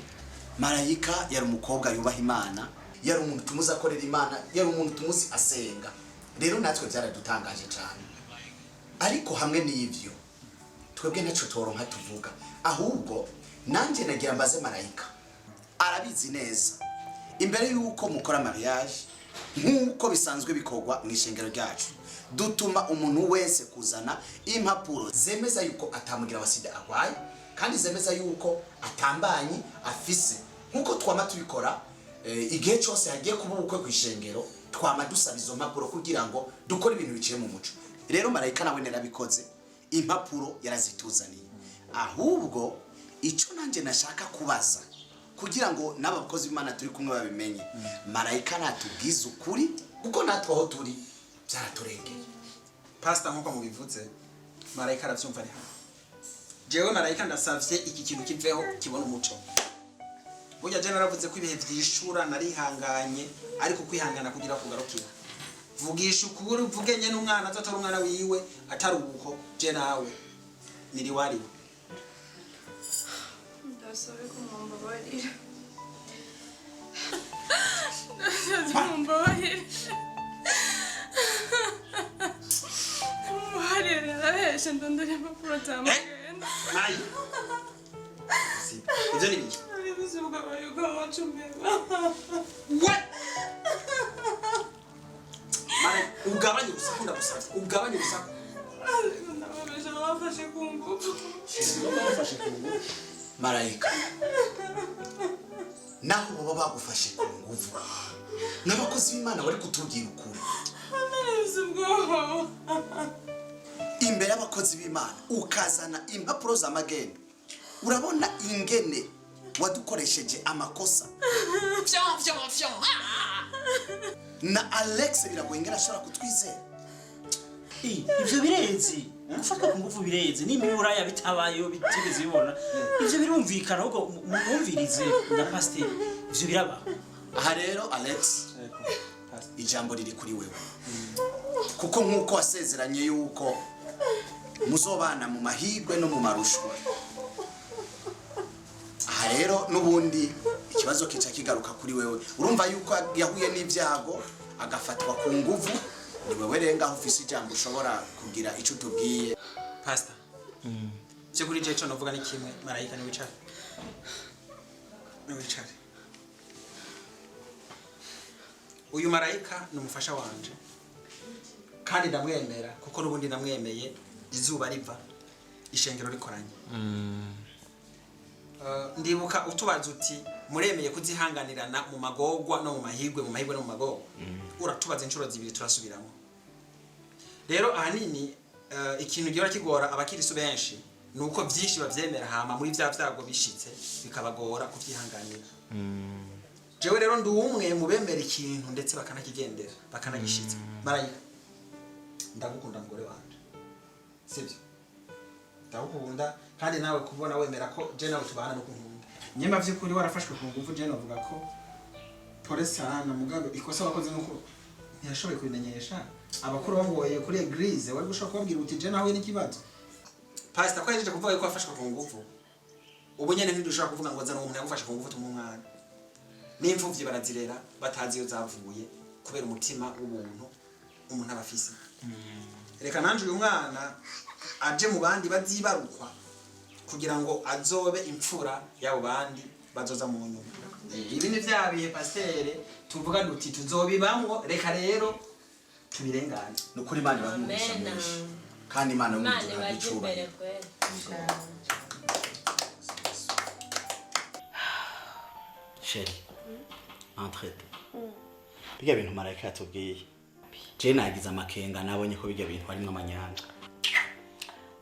Marayika yari umukobwa yubaha Imana, yari umuntu tumuzi akorera Imana, yari umuntu tumuzi asenga. Rero natwe byaradutangaje cyane, ariko hamwe n'ibyo twebwe ntacyo turonka tuvuga. Ahubwo nanjye nagira mbaze Marayika, arabizi neza. Imbere y'uko mukora mariage, nk'uko bisanzwe bikorwa mu ishengero ryacu, dutuma umuntu wese kuzana impapuro zemeza yuko atamugira wa sida arwaye, kandi zemeza yuko atambanyi afise, nk'uko twama tubikora igihe cyose hagiye kuba ubukwe ku ishengero. Twama dusaba izo mpapuro kugira ngo dukore ibintu biciye mu muco. Rero Marayika nawe narabikoze, impapuro yarazituzaniye. Ahubwo icyo nanjye nashaka kubaza, kugira ngo n'aba bakozi b'Imana turi kumwe babimenye, Marayika natubwize ukuri, kuko natwe aho turi byaraturengeye. Pastor, nkuko mubivuze, Marayika aravyumva, ari hano. Jewe Marayika ndasavye iki kintu kiveho, kibona umuco. Burya je naravuze ko ibihe vyishura, narihanganye, ariko kwihangana kugira kugarukira. Vugisha ukuri, uvuge nyene umwana azotora umwana wiwe, atari uko je nawe niriwariwe. Ndasabe ko mumbabarira, ndasabye mumbabarire, mumbabarire. Naraheshe ndondora impapuro za mugenda. Mayi, ivyo ni biki? Naribuze ubwoba yuko wacumbeba. What? Mara, ugabanye urusaku, ndagusavye ugabanye urusaku. Ariko ndababesha, bafashe ku ngufu. Bafashe ku ngufu? Marayika, naho baba bagufashe ku nguvu, n'abakozi b'Imana bari kutubwira ukuri. Naribuze ubwoba. Imbere y'abakozi b'Imana ukazana impapuro za magendo, urabona ingene wadukoresheje amakosa. Fyon, fyon, fyon. Na Alex biragoye ingene ashobora kutwizera. Ivyo birenze gufatwa ku ngufu, birenze nimba iburaya bitabayeho, bitigeze bibona. Ivyo birumvikana, ahubwo mwumvirize na pasiteri, ivyo birabaho. Aha rero Alex, ijambo riri kuri wewe, kuko nk'uko wasezeranye yuko muzobana mu mahirwe no mu marushwa, aha rero n'ubundi ikibazo kica kigaruka kuri wewe. Urumva yuko yahuye n'ibyago agafatwa ku nguvu, ni wewe rero ngaho ufise ijambo, ushobora kugira icyo utubwiye. Pastor, cyo kuri je ico novuga ni kimwe. Marayika, niwicare, niwicare. Uyu Marayika ni umufasha wanje kandi ndamwemera, kuko n'ubundi ndamwemeye izuba riva, ishengero rikoranye. Ndibuka utubaza uti: "Muremeye kuzihanganirana mu magorwa no mu mahirwe, mu mahirwe no mu magorwa?" Uratubaza inshuro zibiri, turasubiramo. Rero ahanini ikintu gihora kigora abakirisu benshi ni uko byinshi bavyemera, hama muri vya vyago bishitse bikabagora kuvyihanganira. Jewe rero ndi umwe mu bemera ikintu, ndetse bakanakigendera, bakanagishitsa. Marayika, ndagukunda mugore wanje, sibyo? Ndagukunda, kandi nawe kubona wemera ko je nawe tubana no kunkunda. Nyemba vy'ukuri warafashwe ku nguvu, je novuga ko pole sana. Mugabo ikosa wakoze nuko ntiyashoboye kubimenyesha abakuru bamuboye kuri église. Wari gushobora kubabwira uti: "Je nahuye n'ikibazo." Pastor, ko yajeje kuvuga yuko wafashwe ku nguvu, ubu nyene ntidushobora kuvuga ngo zana umuntu yagufashe ku nguvu tumuhe umwana. N'imfuvyi barazirera batazi iyo zavuye, kubera umutima w'ubuntu umuntu aba afise. Reka nanje uyu mwana aje mu bandi bazibarukwa, kugira ngo azobe imfura y'abo bandi. Bazoza mu nyuma. Ibi ni vya bihe pasiteri tuvuga duti tuzobibamwo, reka rero tubirengane. Ni ukuri Imana ibahe umugisha mwinshi kandi Imana yo mu ijuru ihabwe icubahiro. Chérie, entrete. Bijya bintu marayika yatubwiye, je nagize amakenga, nabonye ko bijya bintu harimwo amanyanga.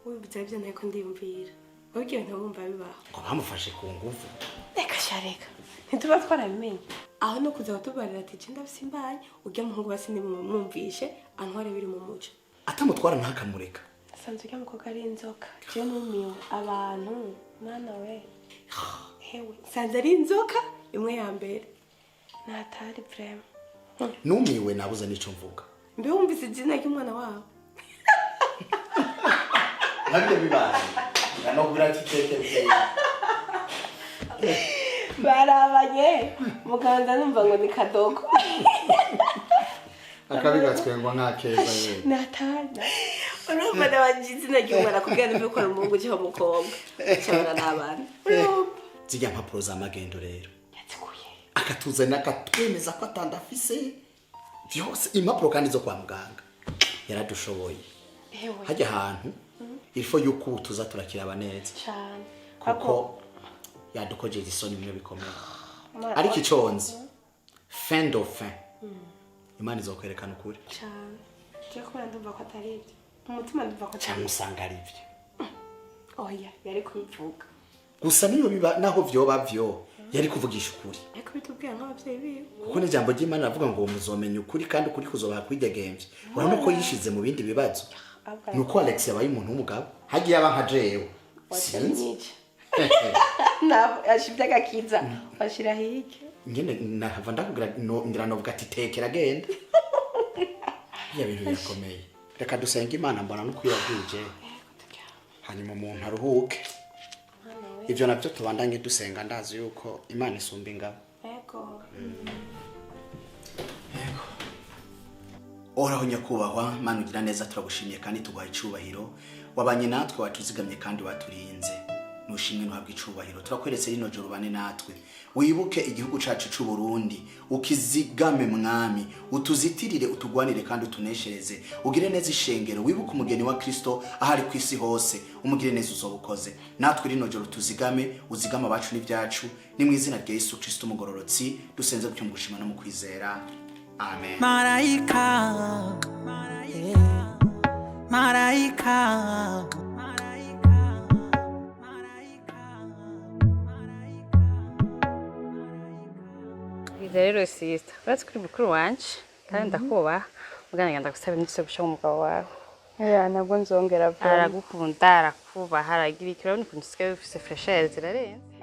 Wibutse ibyo nteko ndiyumvira. Wowe ibyo bintu wumva bibaho? Ngo bamufashe ku nguvu. Reka sha, reka, ntituba twarabimenye. Aho no kuza kutubarira ati je ndafise imbanyi, urya muhungu basi nimumwumvishe antware biri mu muco. Atamutwara ntakamureka. Asanzwe urya mukobwa ari inzoka. Je numiwe abantu, mwana we, hewe, nsanze ari inzoka imwe ya mbere natari vraiment. Numiwe, nabuze n'ico mvuga. Mbe wumvise izina ry'umwana wabo? Nabyo bibaye ndanobwira ati teke byeyi. Barabanye muganza, numva ngo ni kadogo. Akabi gatwengwa nk'akeza yewe. Natana urumva nabanje izina ry'umwana kugira ngo ko ari umuhungu cyangwa umukobwa cyangwa n'abana, urumva. Zijya mpapuro za magendo rero akatuzanira, akatwemeza ko atandafise byose, impapuro kandi zo kwa muganga, yaradushoboye. Ewe. Hajya ahantu ifo yuko ubu tuza turakiraba neza. Cyane. Kuko yadukojeje isoni bimwe bikomeye. Mara- Ariko ico nzi, fin de fin, Imana izokwerekana ukuri. Cyane, je kubera ndumva ko atari ibyo, mu mutima ndumva ko atari Cyangwa usanga ari byo. Oya, yari kubivuga. Gusa niyo biba naho vyoba vyo, yari kuvugisha ukuri. Yari kubitubwira nk'ababyeyi biwe. Kuko n'ijambo ry'Imana ravuga ngo muzomenya ukuri kandi ukuri kuzobaha kwidegemvya. Urabona ko yishize mu bindi bibazo. Ni uko Alex yabaye umuntu w'umugabo, hagiye aba nka jewe, sinzi. Nabo yashivye agakiza bashira hirya. Nyene nahava ndakubwira ngira novuga ati tekera genda, iya bintu birakomeye. Reka dusenge Imana, mbona no kwiragwije, hanyuma umuntu aruhuke. Ivyo navyo tubandanye dusenga, ndazi yuko Imana isumba ingabo. Yego. Uhoraho nyakubahwa Mana ugira neza, turagushimiye kandi tuguha icubahiro. Wabanye natwe, watuzigamye kandi waturinze, nushimwe, ntuhabwe icubahiro. Turakweretse rino joro, ubane natwe, wibuke igihugu cacu c'u Burundi, ukizigame mwami, utuzitirire, utugwanire kandi utuneshereze. Ugire neza ishengero, wibuke umugeni wa Kristo aho ari ku isi hose, umugire neza uzoba ukoze. Natwe rino joro tuzigame, uzigame abacu n'ibyacu. Ni mu izina rya Yesu Kristo umugororotsi dusenze gutyo mu gushima no mu kwizera, amen. Marayika, marayika. Bwiza rero sister, uretse kuri mukuru wanje kandi ndakubaha, mugana ndagusaba imiti yo gushaka umugabo wawe. Ya, ntabwo nzongera vuba. Aragukunda, arakubaha, aragira iki, urabona ukuntu usigaye ufise fresher zirarenze.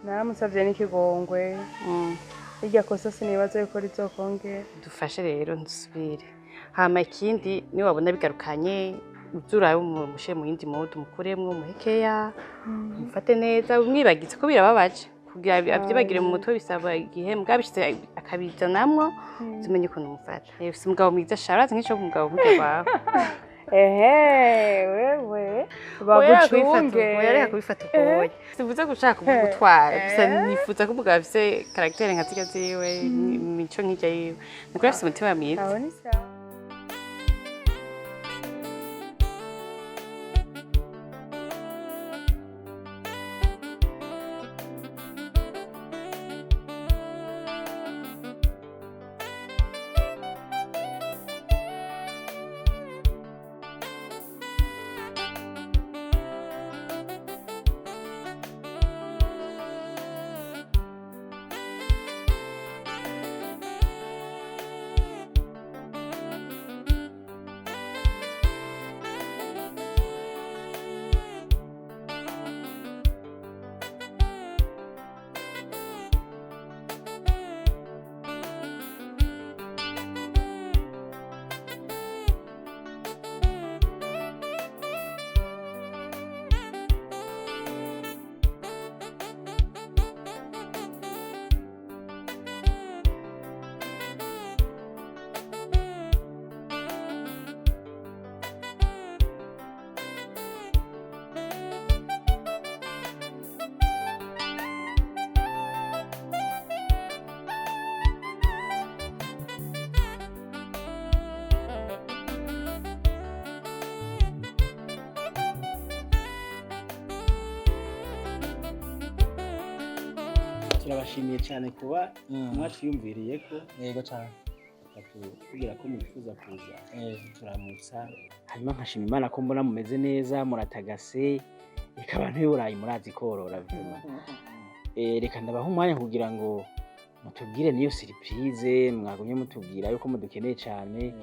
Naramusabye n'ikigongwe. Irya kosa sinibaza yuko rizokongera. Dufashe rero ntusubire. Hama ikindi, niba wabona bigarukanye, uzurabe umushyire mu yindi mode, umukuremwo, umuhekeya, umufate neza, umwibagize ko birababaje. Kugira abyibagire mu mutwe bisaba igihe, mugabo bishitse akabizanamwo, tumenye ukuntu umufata. Ufise umugabo mwiza sha, urazi nk'ico umugabo burya wawe. Ehe, wewe bagucunge. Oya, reka kubifata ukuboye. Sivuze ko ushaka kumugutwara, gusa nifuza ko umugabo afise caractère nka zirya ziwe, imico nk'irya yiwe. Nukuri afise umutima mwiza. Aho ni sawa. Turabashimiye cyane kuba mwatwiyumviriye ko. Yego cyane. Bakatubwira ko mwifuza kuza turamutsa, hanyuma nkashima Imana ko mbona mumeze neza, muratagase. Reka abantu b'i Burayi murazi korora vuma. Reka ndabaha umwanya kugira ngo mutubwire niyo surprise mwagumye mutubwira yuko mudukeneye cyane,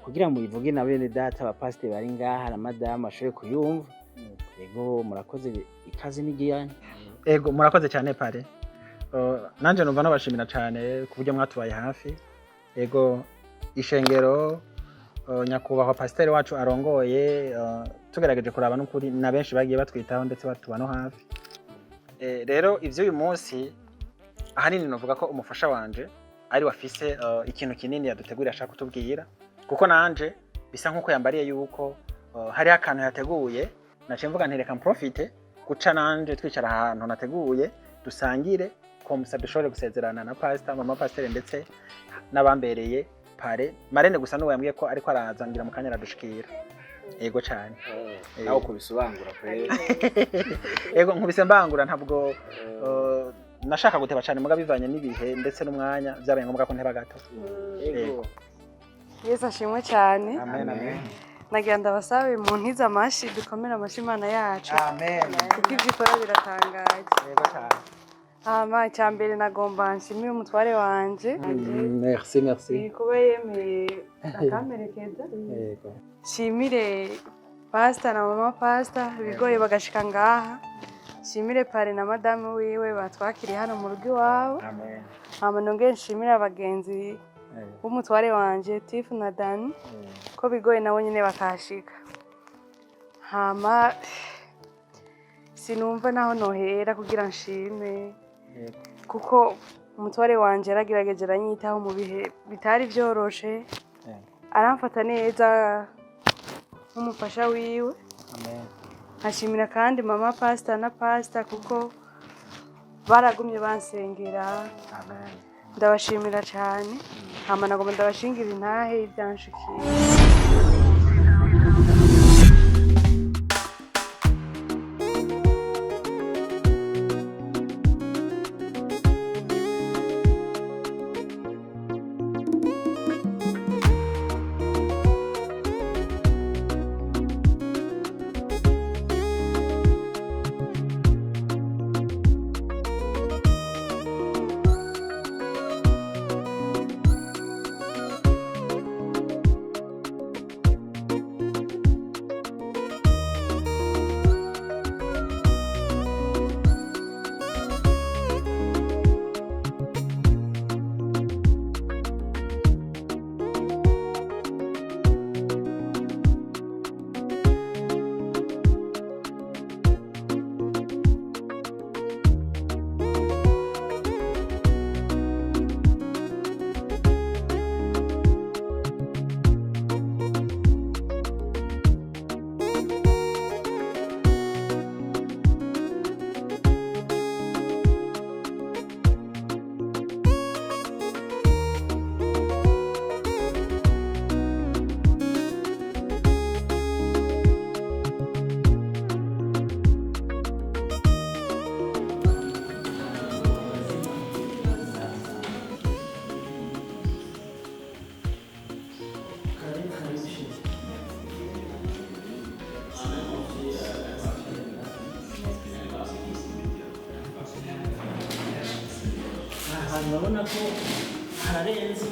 kugira ngo muyivuge na bene data abapasiteri bari ngaha na madamu bashobore kuyumva. Yego, murakoze, ikaze n'igiyane. Ego, murakoze cyane pare. Nanje numva nabashimira cyane ku buryo mwatubaye hafi. Ego, ishengero, nyakubahwa pasiteri wacu arongoye, tugerageje kuraba n'ukuri na benshi bagiye batwitaho ndetse batuba no hafi. Rero ivy'uyu munsi ahanini novuga ko umufasha wanje ari wafise ikintu kinini yadutegurira ashaka kutubwira, kuko nanje bisa nkuko yambariye yuko hariho akantu yateguye. Naciye mvuga nti reka mprofite guca nanje twicara ahantu nateguye dusangire, komsa dushobore gusezerana na pastor, mama pastor, ndetse n'abambereye pare marene. Gusa n'uwo yambwiye ko ariko araza ngira mu kanya aradushikira. Yego cyane. Nawe kubisubangura kweri. Yego, nkubise mbangura. Ntabwo nashaka guteba cyane, muga bivanye n'ibihe ndetse n'umwanya byabaye ngombwa ko nteba gato. Yego. Yesu ashimwe cyane. Amen, amen. Nagira ndabasabe mu ntize amashi, dukomere amashi Imana yacu. Amen. Kuko ibyo ikora biratangaje. Yego cyane. Hama icya mbere nagomba nshimire umutware wanje. Merci, merci. Kuba yemeye akamperekeza. Yego. Nshimire pasita na mama pasita bigoye bagashika ngaha. Nshimire pare na madamu wiwe batwakiriye hano mu rugo iwabo. Amen. Hama nongere nshimire abagenzi b'umutware wanje Tifu na Dani ko bigoye nabo nyine bakahashika. Hama sinumva naho nohera kugira nshime, kuko umutware wanje yaragerageje aranyitaho mu bihe bitari byoroshe, aramfata neza nk'umufasha wiwe. Amen. Nkashimira kandi mama pasita na pasita kuko baragumye bansengera. Amen. Ndabashimira cyane. Hama nagomba ndabashingira intahe ibyanshikiye. Ahantu urabona ko hararenze.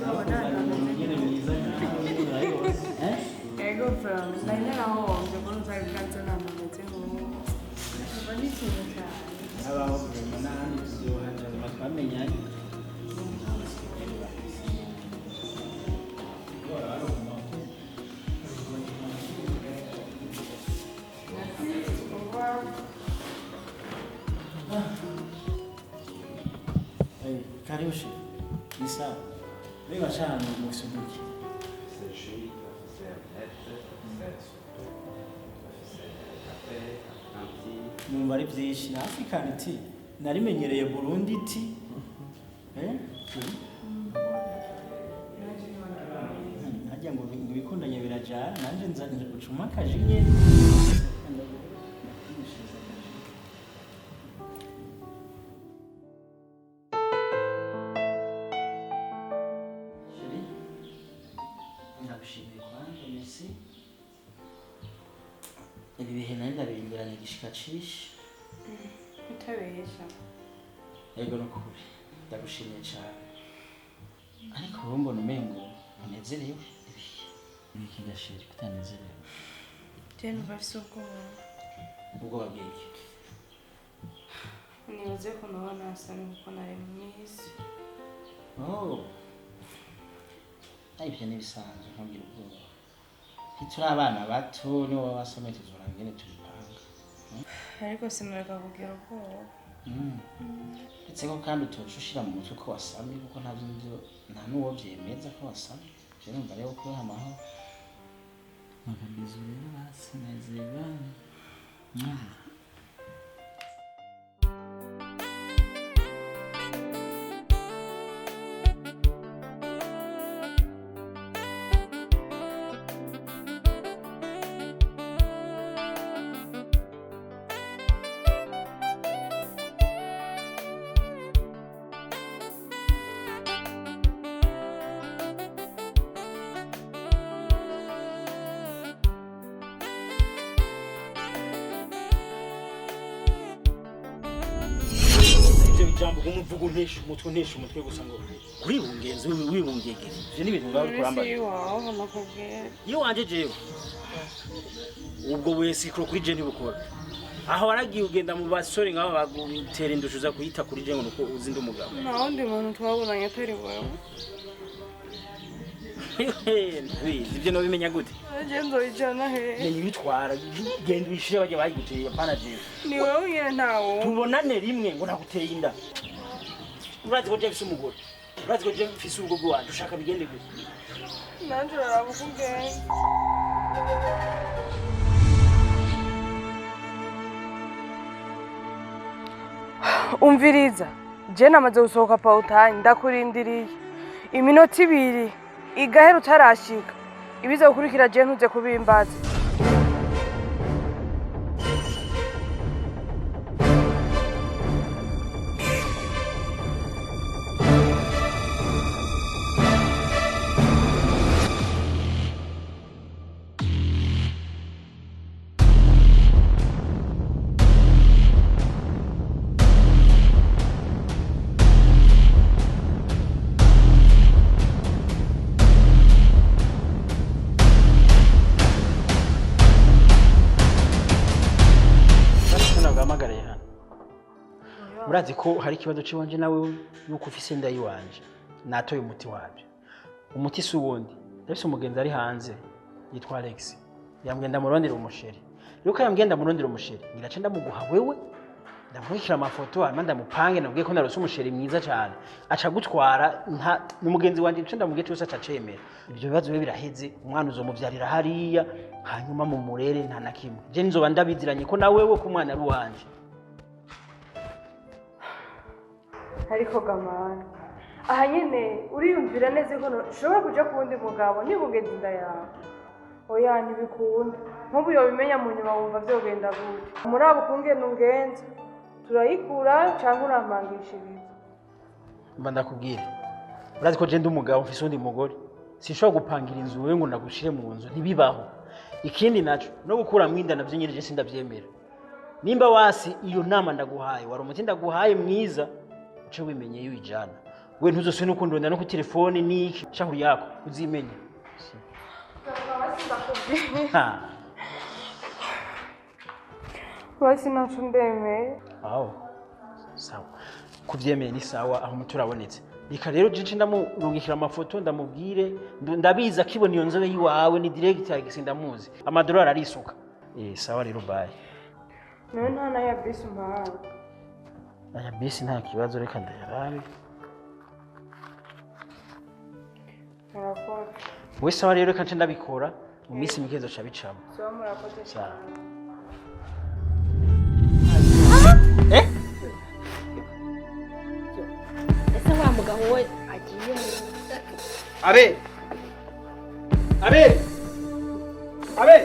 Umuntu nyine mwiza nkawe urabibona, eh? Ego from nari narahombye kubona utari bwanze ntabwo meze nk'ubu. Kuva nishimye cyane. Habaho guverinoma n'ahandi tuzohaja nyuma twamenyanye. Karibu chef. Ni sawa. Mbega shana musubuki. Numva ari byinshi na African tea. Narimenyereye Burundi tea. Eh? Harya ngo ibikundanye birajana, nanje nza gucuma akajinye. Nari ndabirindiranye igishika cishi. Utabesha. Yego nukuri. Ndagushimiye cyane. Ariko wowe mbona umengo unezerewe. Niki gashiri kutanezerewe. Je numva mfise ubwoba. Ubwoba bw'iki? Nibaze ko noba nasamye kuko nari mu minsi. Oh. Ibyo ni ibisanzwe ntugire ubwoba. Ntituri abana bato nibo baba basomye tuzora ingene tubipanga. Ariko sinareka kugira ubwoba. Ndetse ko kandi utoca ushira mu mutwe ko wasamye kuko nta n'uwo vyemeza ko wasamye. Je numva rero ko amahoro. Makabizu rero basinezerwa. Jambo umuvugo ntesha umutwe gusa ngo wibungenze wibungegere ivyo ni ibintu ngaho kuramba iyo wanje jewe ubwo wese kuri je ntibukora aho waragiye ugenda mu basore nk'abo bagutera indusho za kuyita kuri je ngo nuko uzi ndi umugabo nta wundi muntu twabonanye atari wewe ntabizi ivyo nobimenya gute je nzoyijana he menya ibitwara genda uyishire bajya bayiguteye apana jewe ni wewe nyene ntawo tubonane rimwe ngo naguteye inda urazi ko je mfise umugore urazi ko je mfise urugo rwanje ushaka bigende gute nanje uraraba uko ugenda umviriza je namaze gusohoka pawutanye ndakurindiriye iminota ibiri igahera utarashika ibiza gukurikira je ntuze kubimbaza Urazi ko hari ikibazo ciwanje nawe yuko ufise inda yiwanje natoye umuti wabyo umuti si uwundi ndafise umugenzi ari hanze yitwa Alex yambwiye ndamurondera umusheri yuko yambwiye ndamurondera umusheri ngiraca ndamuguha wewe ndamurikira amafoto hanyuma ndamupange nabwiye ko narose umusheri mwiza cyane aca gutwara n'umugenzi wanje nce ndamubwiye cyose aca acemera ibyo bibazo bibe biraheze umwana uzomuvyarira hariya hanyuma mumurere nta na kimwe je nzoba ndabiziranye ko na wewe ko umwana ari uwanje ariko gamana aha nyene uriyumvira neza ko ushobora kuja ku wundi mugabo nibungenza inda yawe oya ntibikunda nk'ubu yobimenya mu nyuma wumva vyogenda gute muri abo ukungene ungenza turayikura canke urampangishiriza mba ndakubwira urazi ko je ndi umugabo mfise uwundi mugore sinshobora gupangira inzu wewe ngo ndagushire mu nzu ntibibaho ikindi naco no gukuramwo inda navyo nyene je sindavyemera nimba wasi iyo nama ndaguhaye wari umuti ndaguhaye mwiza uce wimenye iyo ijana we ntuzose nuko ndonda no ku telefone niki shahuri yako uzimenye basi naco ndemeye aho sawa kuvyemeye ni sawa aho umuti urabonetse reka rero jeje ndamurungikira amafoto ndamubwire ndabizi akibona iyo nzobe yiwawe ni direct agisi ndamuzi amadolari arisuka sawa rero bye nawe nta naya bisi umpaye aya bisi nta kibazo reka ndayarabe murakoze we sawa rero reka nce ndabikora mu minsi mike nzoca bicamo sawa murakoze sawa ese wa mugabo we agiye Abe Abe Abe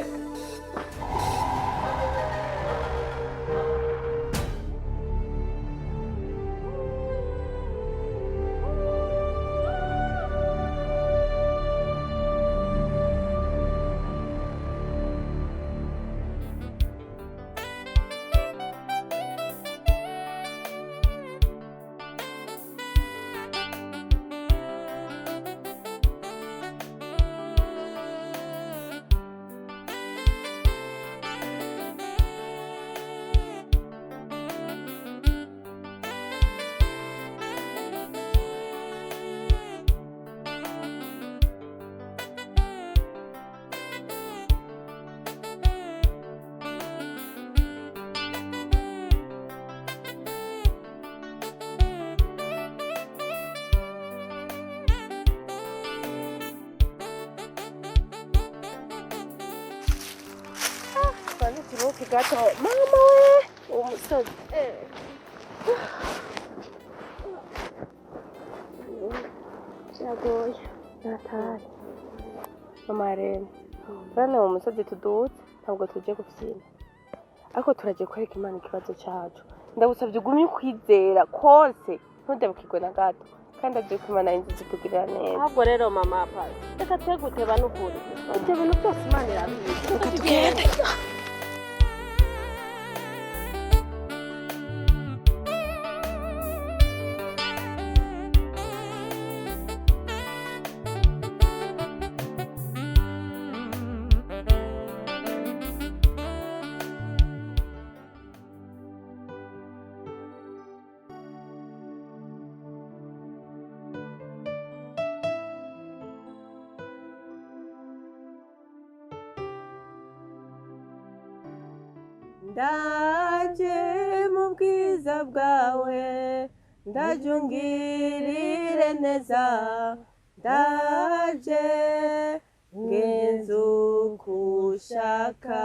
Gato mama we, uwo musozi biragoye natari. Mama rero, urabona uwo musozi tudutse, ntabwo tuje gufyina, ariko turagiye kwereka Imana ikibazo cyacu. Ndagusabye ugumye ukwizera kose, ntudebukirwe na gato, kandi agiye ko Imana inzu zitugirira neza. Ahubwo rero mama pasi, reka twe guteba n'ukuri, ibyo bintu byose Imana irabizi. Reka tugende. Ndaje mu bwiza bwawe, ndaje ungirire neza, ndaje ngenze uko ushaka.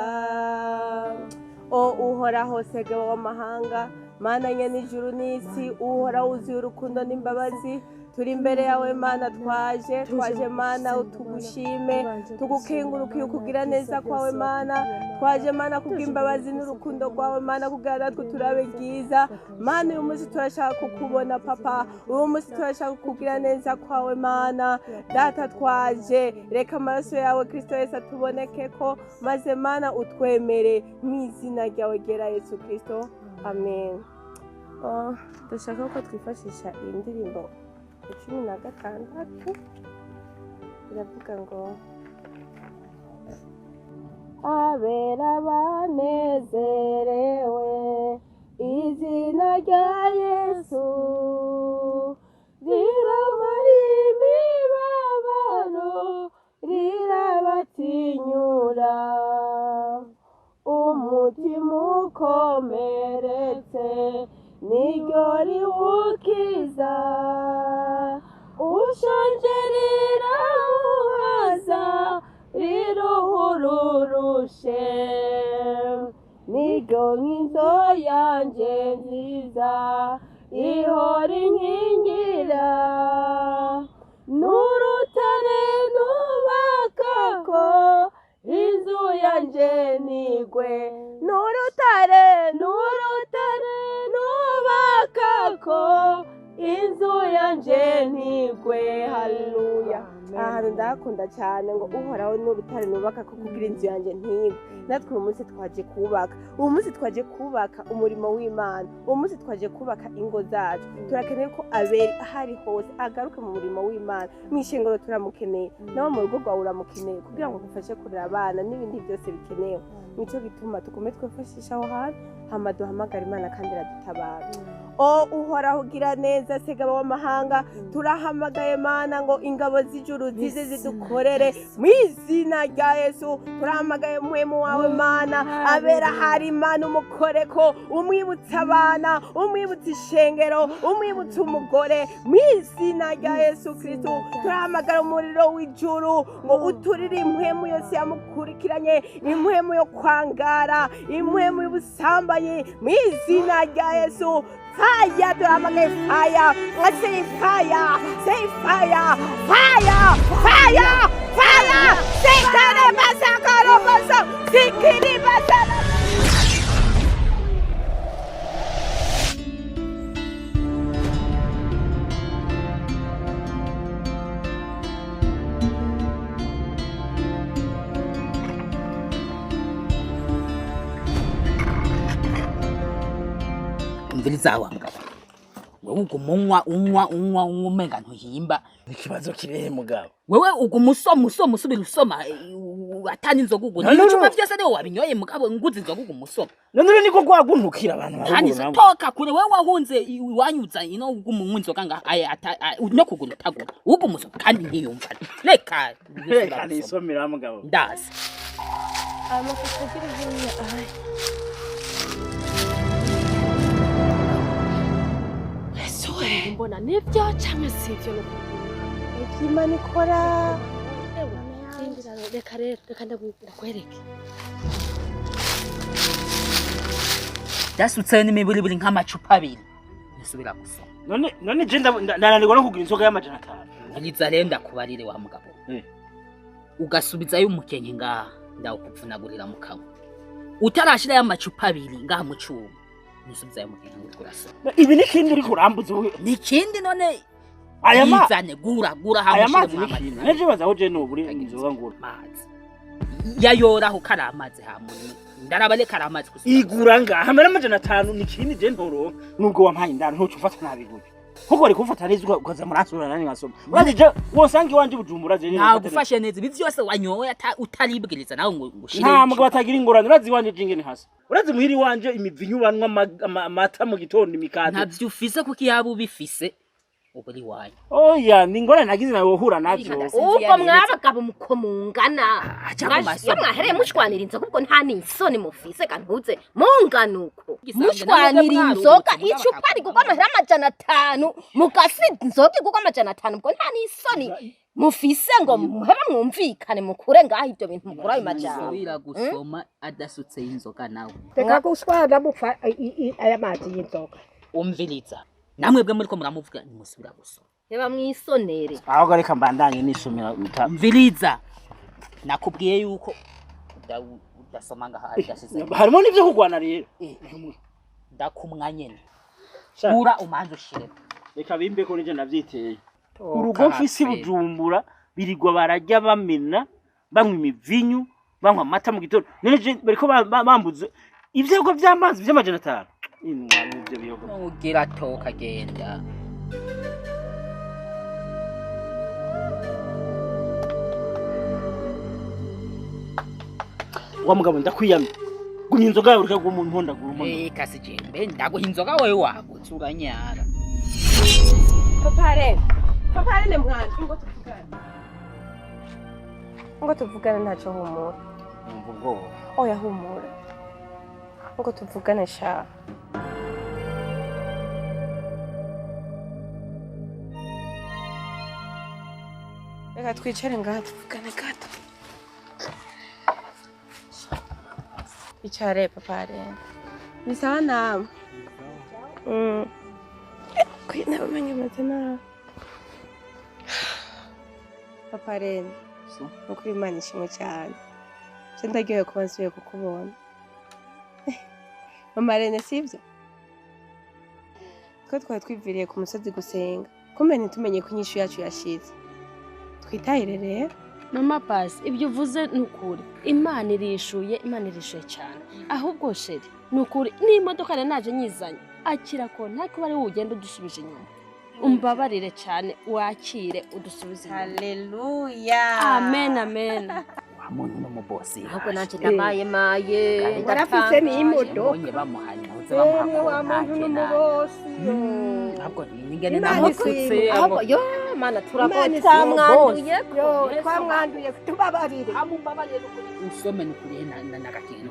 O Uhoraho, Segabo w'amahanga, Mana nyene ijuru n'isi, Uhoraho wuzuye urukundo n'imbabazi, turi imbere yawe Mana, twaje Mana tugushime, tugukengurukiye ukugira neza kwawe Mana, twaje Mana kubw'imbabazi n'urukundo rwawe Mana, kugira natwe turabe ryiza Mana. Uyu munsi turashaka kukubona Papa, uyu munsi turashaka kukugira neza kwawe Mana Data, twaje, reka amaraso yawe Kristo Yesu atubonekeko, maze Mana utwemere mu izina ryawe ryera Yesu Kristo, amen. Dushaka ko twifashisha iyi ndirimbo 16, iravuga ngo abera banezerewe izina rya Yesu, riramara imibabaro, rirabatinyura, umutima ukomeretse niryo riwukiza, ushonje riramuhaza, riruhururushe, niryo nkizo yanje nziza ihora inkingira, n'urutare nubakako inzu yanje nigwe, n'urutare n'urutare nubakako inzu yanje ntigwe. Haleluya. Ahantu ndahakunda cyane, ngo Uhoraho n'urutare nubaka ko kugira inzu yanjye ntigwe. Natwe uyu munsi twaje kubaka, uyu munsi twaje kubaka umurimo w'Imana, uyu munsi twaje kubaka ingo zacu. Turakeneye ko aberi ahari hose agaruke mu murimo w'Imana. Mu ishengero turamukeneye, nawe mu rugo rwawe uramukeneye, kugira ngo agufashe kurera abana n'ibindi byose bikenewe. Nico gituma tugume twifashisha aho hantu, hama duhamagara Imana kandi iradutabara. O Uhoraho ugira neza, Segabo w'amahanga, turahamagaye Mana ngo ingabo z'ijuru zize zidukorere mu izina rya Yesu. Turahamagaye mpwemu wawe Mana, abera hari Imana umukoreko, umwibutsa abana, umwibutsa ishengero, umwibutsa umugore mu izina rya Yesu Kristo. Turahamagara umuriro w'ijuru ngo uturire impwemu yose yamukurikiranye, impwemu yo kwangara, impwemu y'ubusambanyi mu izina rya Yesu. Fire, turahamagaye fire, I say fire, say fire, fire, fire, fire, sikiri basakaro baso, sikiri basara. Umviriza wa mugabo, wewe uguma unywa unywa unywa unywa umenga ntuhimba. Ikibazo kirihe mugabo? Wewe uguma usoma usoma usubira usoma, atani inzoga ugura. No, no, no. Ibicupa vyose niwe wabinyoye mugabo, nguze inzoga uguma usoma. None rero niko kwaguntukira abantu Ntani baruguru nabo. toka kure, wewe wahunze iwanyuza ino uguma unywa inzoga nga aya no kugura utagura. Uguma usoma kandi ntiyumva. Reka Reka nisomera mugabo. Ndazi. Amafoto agira hariya ahaye. Mbona nibyo cyangwa si ibyo? Ibyo Imana ikora. Reka rero, reka ndakwereke. Dasutseyo n'imiburiburi nk'amacupa abiri. Nisubira gusoma. None je ndananirwa no kugura inzoga y'500. Uriza rero ndakubarire wa mugabo. Ugasubizayo umukenke ngaha ndawukuvunagurira mu kanwa. Utarashirayo amacupa abiri ngaha mu cuma. Nisubizayo umukenke ngo urasoma. Ibi ni kindi uri kurambuza wowe. Ni kindi none Aya ma yizane gura gura hamwe aya mazi ni kindi. Neje baza aho je noburi inzoga ngura. Mazi. Yayoraho kari amazi hamwe. Ndaraba le kari amazi gusa. Igura ngaha hamwe n'500 ni kindi je ntoronka. Nubwo wampaye indaro ntuca ufata nabi gutyo. Kuko wari kumfata neza ukaza muransura nani nkasoma. Urazi je wosanga iwanje Bujumbura je. Nagufashe neza ibi vyose wanyoye utaribwiriza nawe ngo ushire. Nta mugabo atagira ingorane urazi iwanje jingene hasi. Urazi muhiri wanje imivinyu banwa amata mu gitondo imikate. Ntavyo ufise kuko yaba ubifise uburi wanyu. Oya ni ingorane nagize nawe wohura navyo. Ubwo mwabagabo muko mungana. Iyo mwahereye mushwanira inzoga ubwo nta n'isoni mufise kantuze mungana uko. Mushwanira inzoga icupa rigurwa amahera 500 mugasiga inzoga igurwa 500 ubwo nta n'isoni mufise ngo muhebe mwumvikane mukure ngaho ibyo bintu mukura ayo majambo. Subira gusoma adasutse inzoga nawe. Reka guswana mupfa aya mazi y'inzoga. Umviriza. Namwe bwe muri ko muramuvuga nimusubira gusoma. Reba mwisonere. Aho reka mbandanye nisomera. Mviriza. Nakubwiye yuko udasoma ngaha adasize. Harimo n'ivyo kugwana rero. Ndakumwa nyene. Gura umanze ushire. Reka bimbe ko nije navyiteye. Urugo mfise Bujumbura birigwa barajya bamena banywa imivinyu banywa amata mu gitondo. None bariko bambuze ivyego vy'amazi vy'500. Inwa n'ivyo biyogo. Ugira toka genda. Wa mugabo ndakwiyamye. Gumya inzoga yawe ureka gumu mpondagura umuntu. Kasi jembe ndaguha inzoga wewe wagutse uranyara. Papa Rene mwana ngo tuvugane. Ngo tuvugane ntacyo humura. Numva ubwoba. Oya humura. Ngo tuvugane sha. Reka twicare ngaha tuvugane gato. Icare Papa Rene. Ni sawa nawe. Kwina bamenye amazina. Papa Rene. Nuko Imana ishimwe cyane. Je ndaryohewe kuba nsubiye kukubona. Mama Rene sivyo? Twe twari twiviriye ku musozi gusenga. Kumbe ntitumenye ko inyishu yacu yashize. Twitahire rero. Mama Pasi, ibyo uvuze ni ukuri. Imana irishuye, Imana irishuye cyane. Ahubwo sheri, ni ukuri n'imodoka nari naje nyizanye. Akira ko nta kuba ari wowe ugenda udusubije inyuma. Umbabarire cyane wakire udusubize inyuma. Haleluya. Amen amen. Wa muntu no mubosi. Ahubwo nanje ndabaye maye. Warafise n'imodoka. Mbonye bamuhaye ntuze bamuha wa muntu n'umubosi. Ahubwo ningene namututse. Ahubwo yo mana turagoye twamwanduye ko twamwanduye tubabarire. Amumbabarire usome nukuri na nagakintu.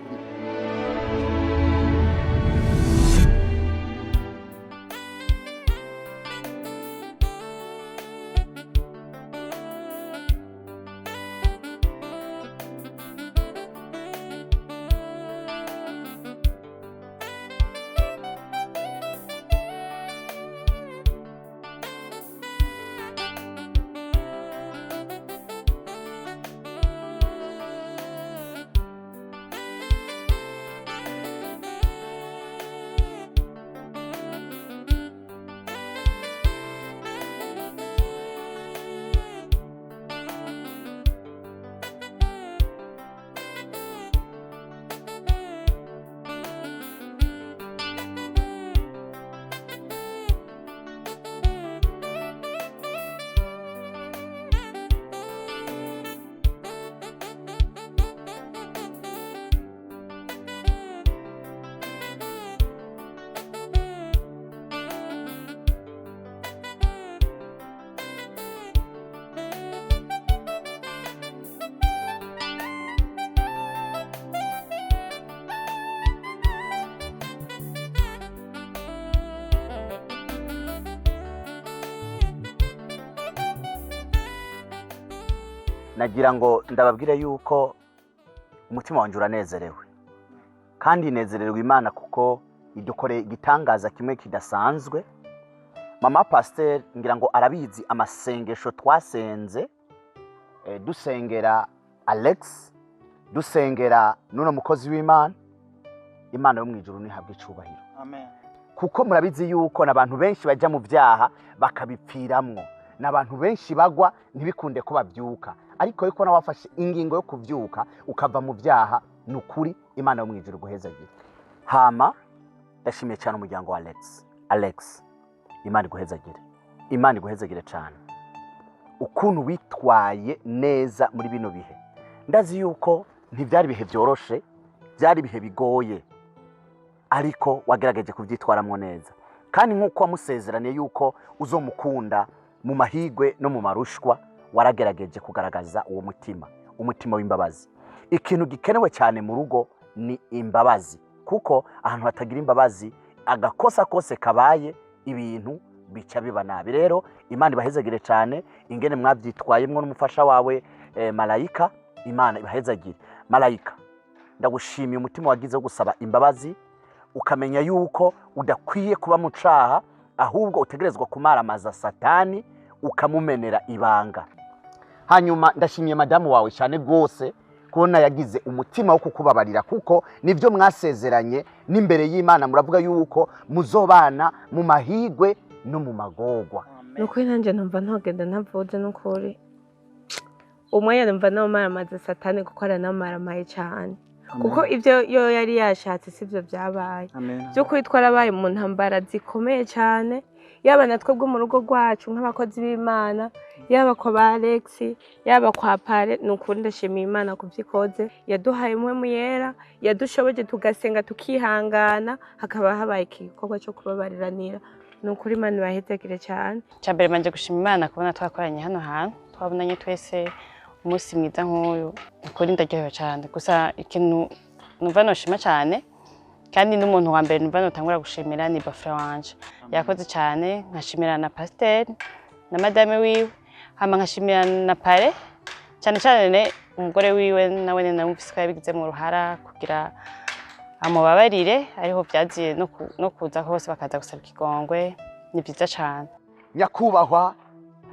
Nagira ngo ndababwire yuko umutima wanje uranezerewe kandi nezererwa Imana kuko Idukoreye igitangaza kimwe kidasanzwe. Mama pasiteri ngira ngo arabizi amasengesho twasenze, dusengera Alex, dusengera n'uno mukozi w'Imana. Imana yo mu ijuru ntihabwe icubahiro. Amen. Kuko murabizi yuko n'abantu benshi bajya mu byaha bakabipfiramwo, n'abantu benshi bagwa ntibikunde ko babyuka, ariko yuko nawe wafashe ingingo yo kubyuka ukava mu byaha, ni ukuri Imana yo mu ijuru guhezagira. Hama ndashimiye cyane umuryango wa Alex. Alex, Imana iguhezagire, Imana iguhezagire cyane ukuntu witwaye neza muri bino bihe. Ndazi yuko ntibyari ibihe byoroshe, byari ibihe bigoye, ariko wagerageje kubyitwaramwo neza, kandi nk'uko wamusezeraniye yuko uzomukunda mu mahigwe no mu marushwa, waragerageje kugaragaza uwo mutima, umutima w'imbabazi. Ikintu gikenewe cyane mu rugo ni imbabazi, kuko ahantu hatagira imbabazi agakosa kose kabaye ibintu bica biba nabi. Rero Imana ibahezagire cyane ingene mwabyitwayemwo n'umufasha wawe, Malayika. Imana ibahezagire. Malayika, ndagushimiye umutima wagize wo gusaba imbabazi, ukamenya yuko udakwiye kuba mu caha, ahubwo utegerezwa kumaramaza Satani ukamumenera ibanga. Hanyuma ndashimiye madamu wawe cyane rwose kubona yagize umutima wo kukubabarira, kuko nibyo mwasezeranye n'imbere y'Imana, muravuga yuko muzobana mu mahigwe no mu magorwa. Nukuri nanjye numva ntogenda ntavuze, nukuri umwanya numva nawumaramaza Satani, kuko aranamaramaye cyane, kuko ibyo yo yari yashatse sibyo byabaye. By'ukuri twarabaye mu ntambara zikomeye cyane, yaba natwe bwo mu rugo rwacu nk'abakozi b'Imana, yaba kwa ba Alex, yaba kwa Pare. Ni ukuri ndashimiye Imana kubyikoze, yaduhaye umwe mu yera, yadushoboje tugasenga tukihangana, hakaba habaye igikorwa cyo kubabariranira. Ni ukuri Imana ibahezagire cyane. Icya mbere, manje gushima Imana kubona twakoranye hano hantu, twabonanye twese umunsi mwiza nk'uyu. Ukuri ndaryohewe cyane. Gusa ikintu numva noshima cyane, kandi n'umuntu wa mbere numva notangura gushimira, ni beau-frère wanje, yakoze cyane. Nkashimira na pasiteri na madame wiwe, hama nkashimira na pare cyane cyane, umugore wiwe nawe namufise ko yabigizemo uruhara kugira amubabarire, ariho byaziye no kuza hose bakaza gusaba ikigongwe. Ni byiza cyane. Nyakubahwa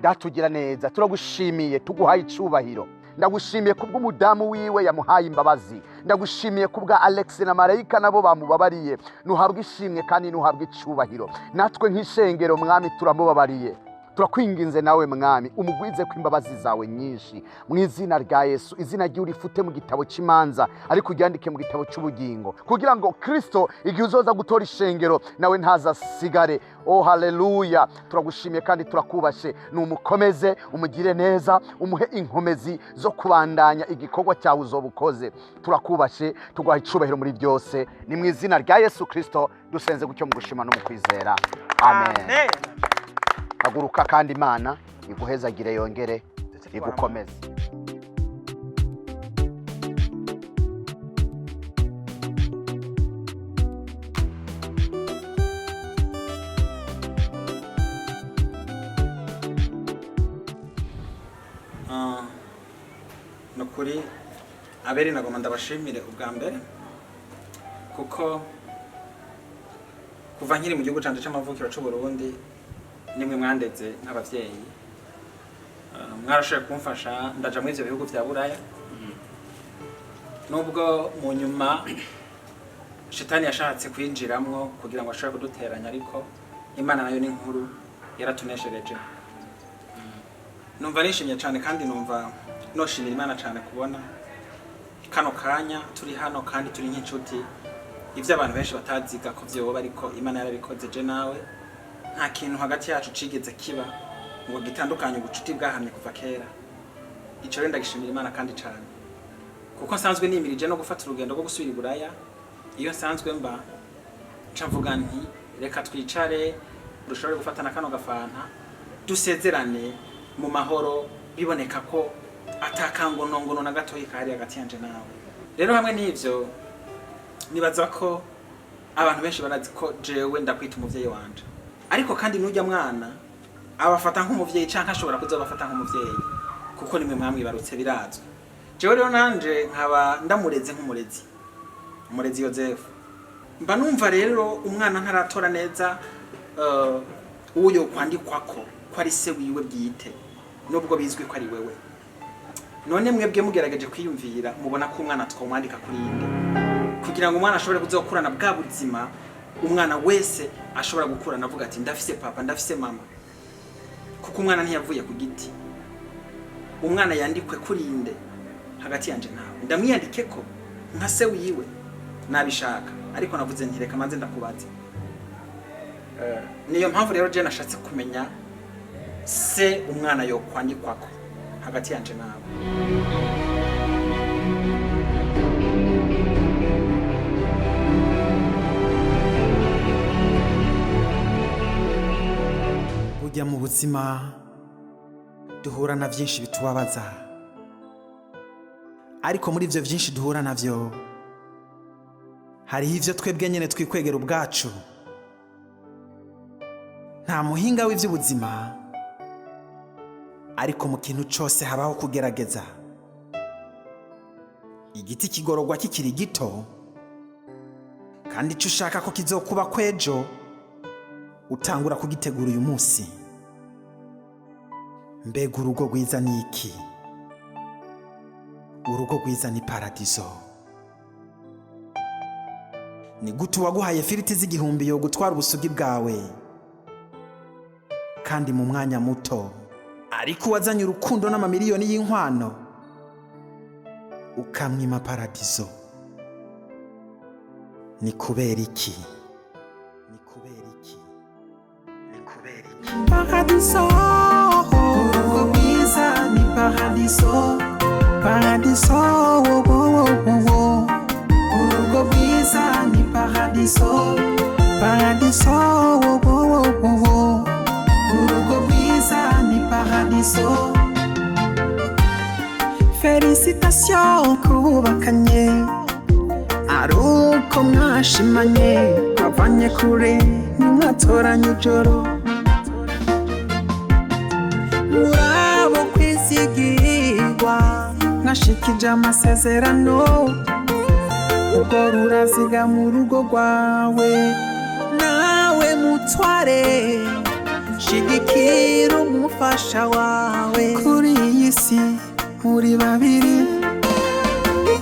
datugira neza, turagushimiye, tuguhaye icubahiro. Ndagushimiye kubw'umudamu wiwe yamuhaye imbabazi, ndagushimiye kubwa Alex na Marayika nabo bamubabariye. Nuhabwe ishimwe kandi nuhabwe icubahiro. Natwe nk'ishengero, mwami, turamubabariye. Turakwinginze nawe mwami umugwize ko imbabazi zawe nyinshi, mu izina rya Yesu. Izina rye urifute mu gitabo cy'imanza, ariko uryandike mu gitabo cy'ubugingo, kugira ngo Kristo igihe uzoza gutora ishengero nawe ntazasigare. Oh haleluya! Turagushimiye kandi turakubashe. Numukomeze, umugire neza, umuhe inkomezi zo kubandanya igikorwa cyawe uzoba ukoze. Turakubashe, tuguha icubahiro muri byose. Ni mu izina rya Yesu Kristo dusenze gutyo mu gushima no mu kwizera, amen. Haguruka, kandi Imana iguhezagire, yongere igukomeze. Ah, ni ukuri aberi nagomba ndabashimire ubwa mbere, kuko kuva nkiri mu gihugu canje c'amavukiro c'u Burundi nimwe mwandeze nk'abavyeyi. Ah, mwarashoboye kumfasha ndaja muri ivyo bihugu vya Buraya, nubwo mu nyuma shetani yashatse kwinjiramwo kugira ngo ashobore kuduteranya, ariko Imana nayo ni nkuru, yaratuneshereje. Numva nishimye cyane kandi numva noshimira Imana cyane kubona kano kanya turi hano kandi turi nk'inshuti, ibyo abantu benshi bataziga ko vyoba, ariko Imana yarabikoze. Je nawe nta kintu hagati yacu cigeze kiba ngo gitandukanye ubucuti bwahamye kuva kera. Ico rero ndagishimira Imana kandi cyane, kuko nsanzwe nimirije no gufata urugendo rwo gusubira i Buraya iyo nsanzwe mba, nca mvuga nti reka twicare dushobore gufatana kano gafanta, dusezerane mu mahoro, biboneka ko atakangonongono na gatoyi kahari hagati yanje nawe. Rero hamwe n'ivyo, nibaza ko abantu benshi barazi ko jewe ndakwita umuvyeyi wanje, ariko kandi n'ujya mwana abafata nk'umuvyeyi canke ashobora kuzobafata nk'umuvyeyi, kuko nimwe mwamwibarutse, birazwi. Jewe rero nanje nkaba ndamureze nk'umurezi, umurezi Yozefu. Mba numva rero umwana ntaratora neza uwo yokwandikwako ko ari se wiwe bwite, nubwo bizwi ko ari wewe. None mwebwe mugerageje kwiyumvira, mubona ko umwana twamwandika kuri inde kugira ngo umwana ashobore kuzokurana bwa buzima umwana wese ashobora gukurana avuga ati ndafise papa, ndafise mama? Kuko umwana ntiyavuye ku giti. Umwana yandikwe kuri inde hagati yanje nawe? Ndamwiyandike ko nka se wiwe nabishaka, ariko navuze nti reka manze ndakubaze. Niyo mpamvu rero je nashatse kumenya se umwana yokwandikwako hagati yanje nawe. Burya mu buzima duhura na byinshi bitubabaza, ariko muri ibyo byinshi duhura navyo hariho ivyo twebwe nyene twikwegera ubwacu. Nta muhinga w'ivy'ubuzima, ariko mu kintu cose habaho kugerageza. Igiti kigororwa kikiri gito, kandi ico ushaka ko kizokuba kwejo utangura kugitegura uyu munsi. Mbega urugo rwiza ni iki? Urugo rwiza ni paradizo. Ni gute uwaguhaye firiti z'igihumbi yo gutwara ubusugi bwawe kandi mu mwanya muto, ariko uwazanye urukundo n'amamiliyoni y'inkwano ukamwima paradizo? Ni kubera iki? Ni kubera iki? Ni kubera iki? Paradiso, urugo rwiza ni paradiso, paradiso, wo, wo, wo, wo, wo. Urugo rwiza ni paradiso, paradiso, wo, wo, wo, wo, wo. Urugo rwiza ni paradiso. Félicitations kubakanye, ari uko mwashimanye, mwavanye kure ntimwatoranye ijoro. Murabo kwizigirwa, mwashikije amasezerano, ubwo ruraziga mu rugo rwawe. Nawe mutware, shigikira umufasha wawe. Kuri iyi si muri babiri,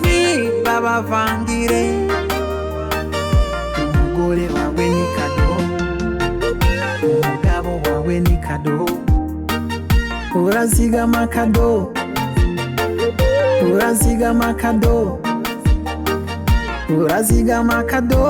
ntibabavangire. Umugore wawe ni kado, umugabo wawe ni kado. Urazigama kado, urazigama kado, urazigama kado.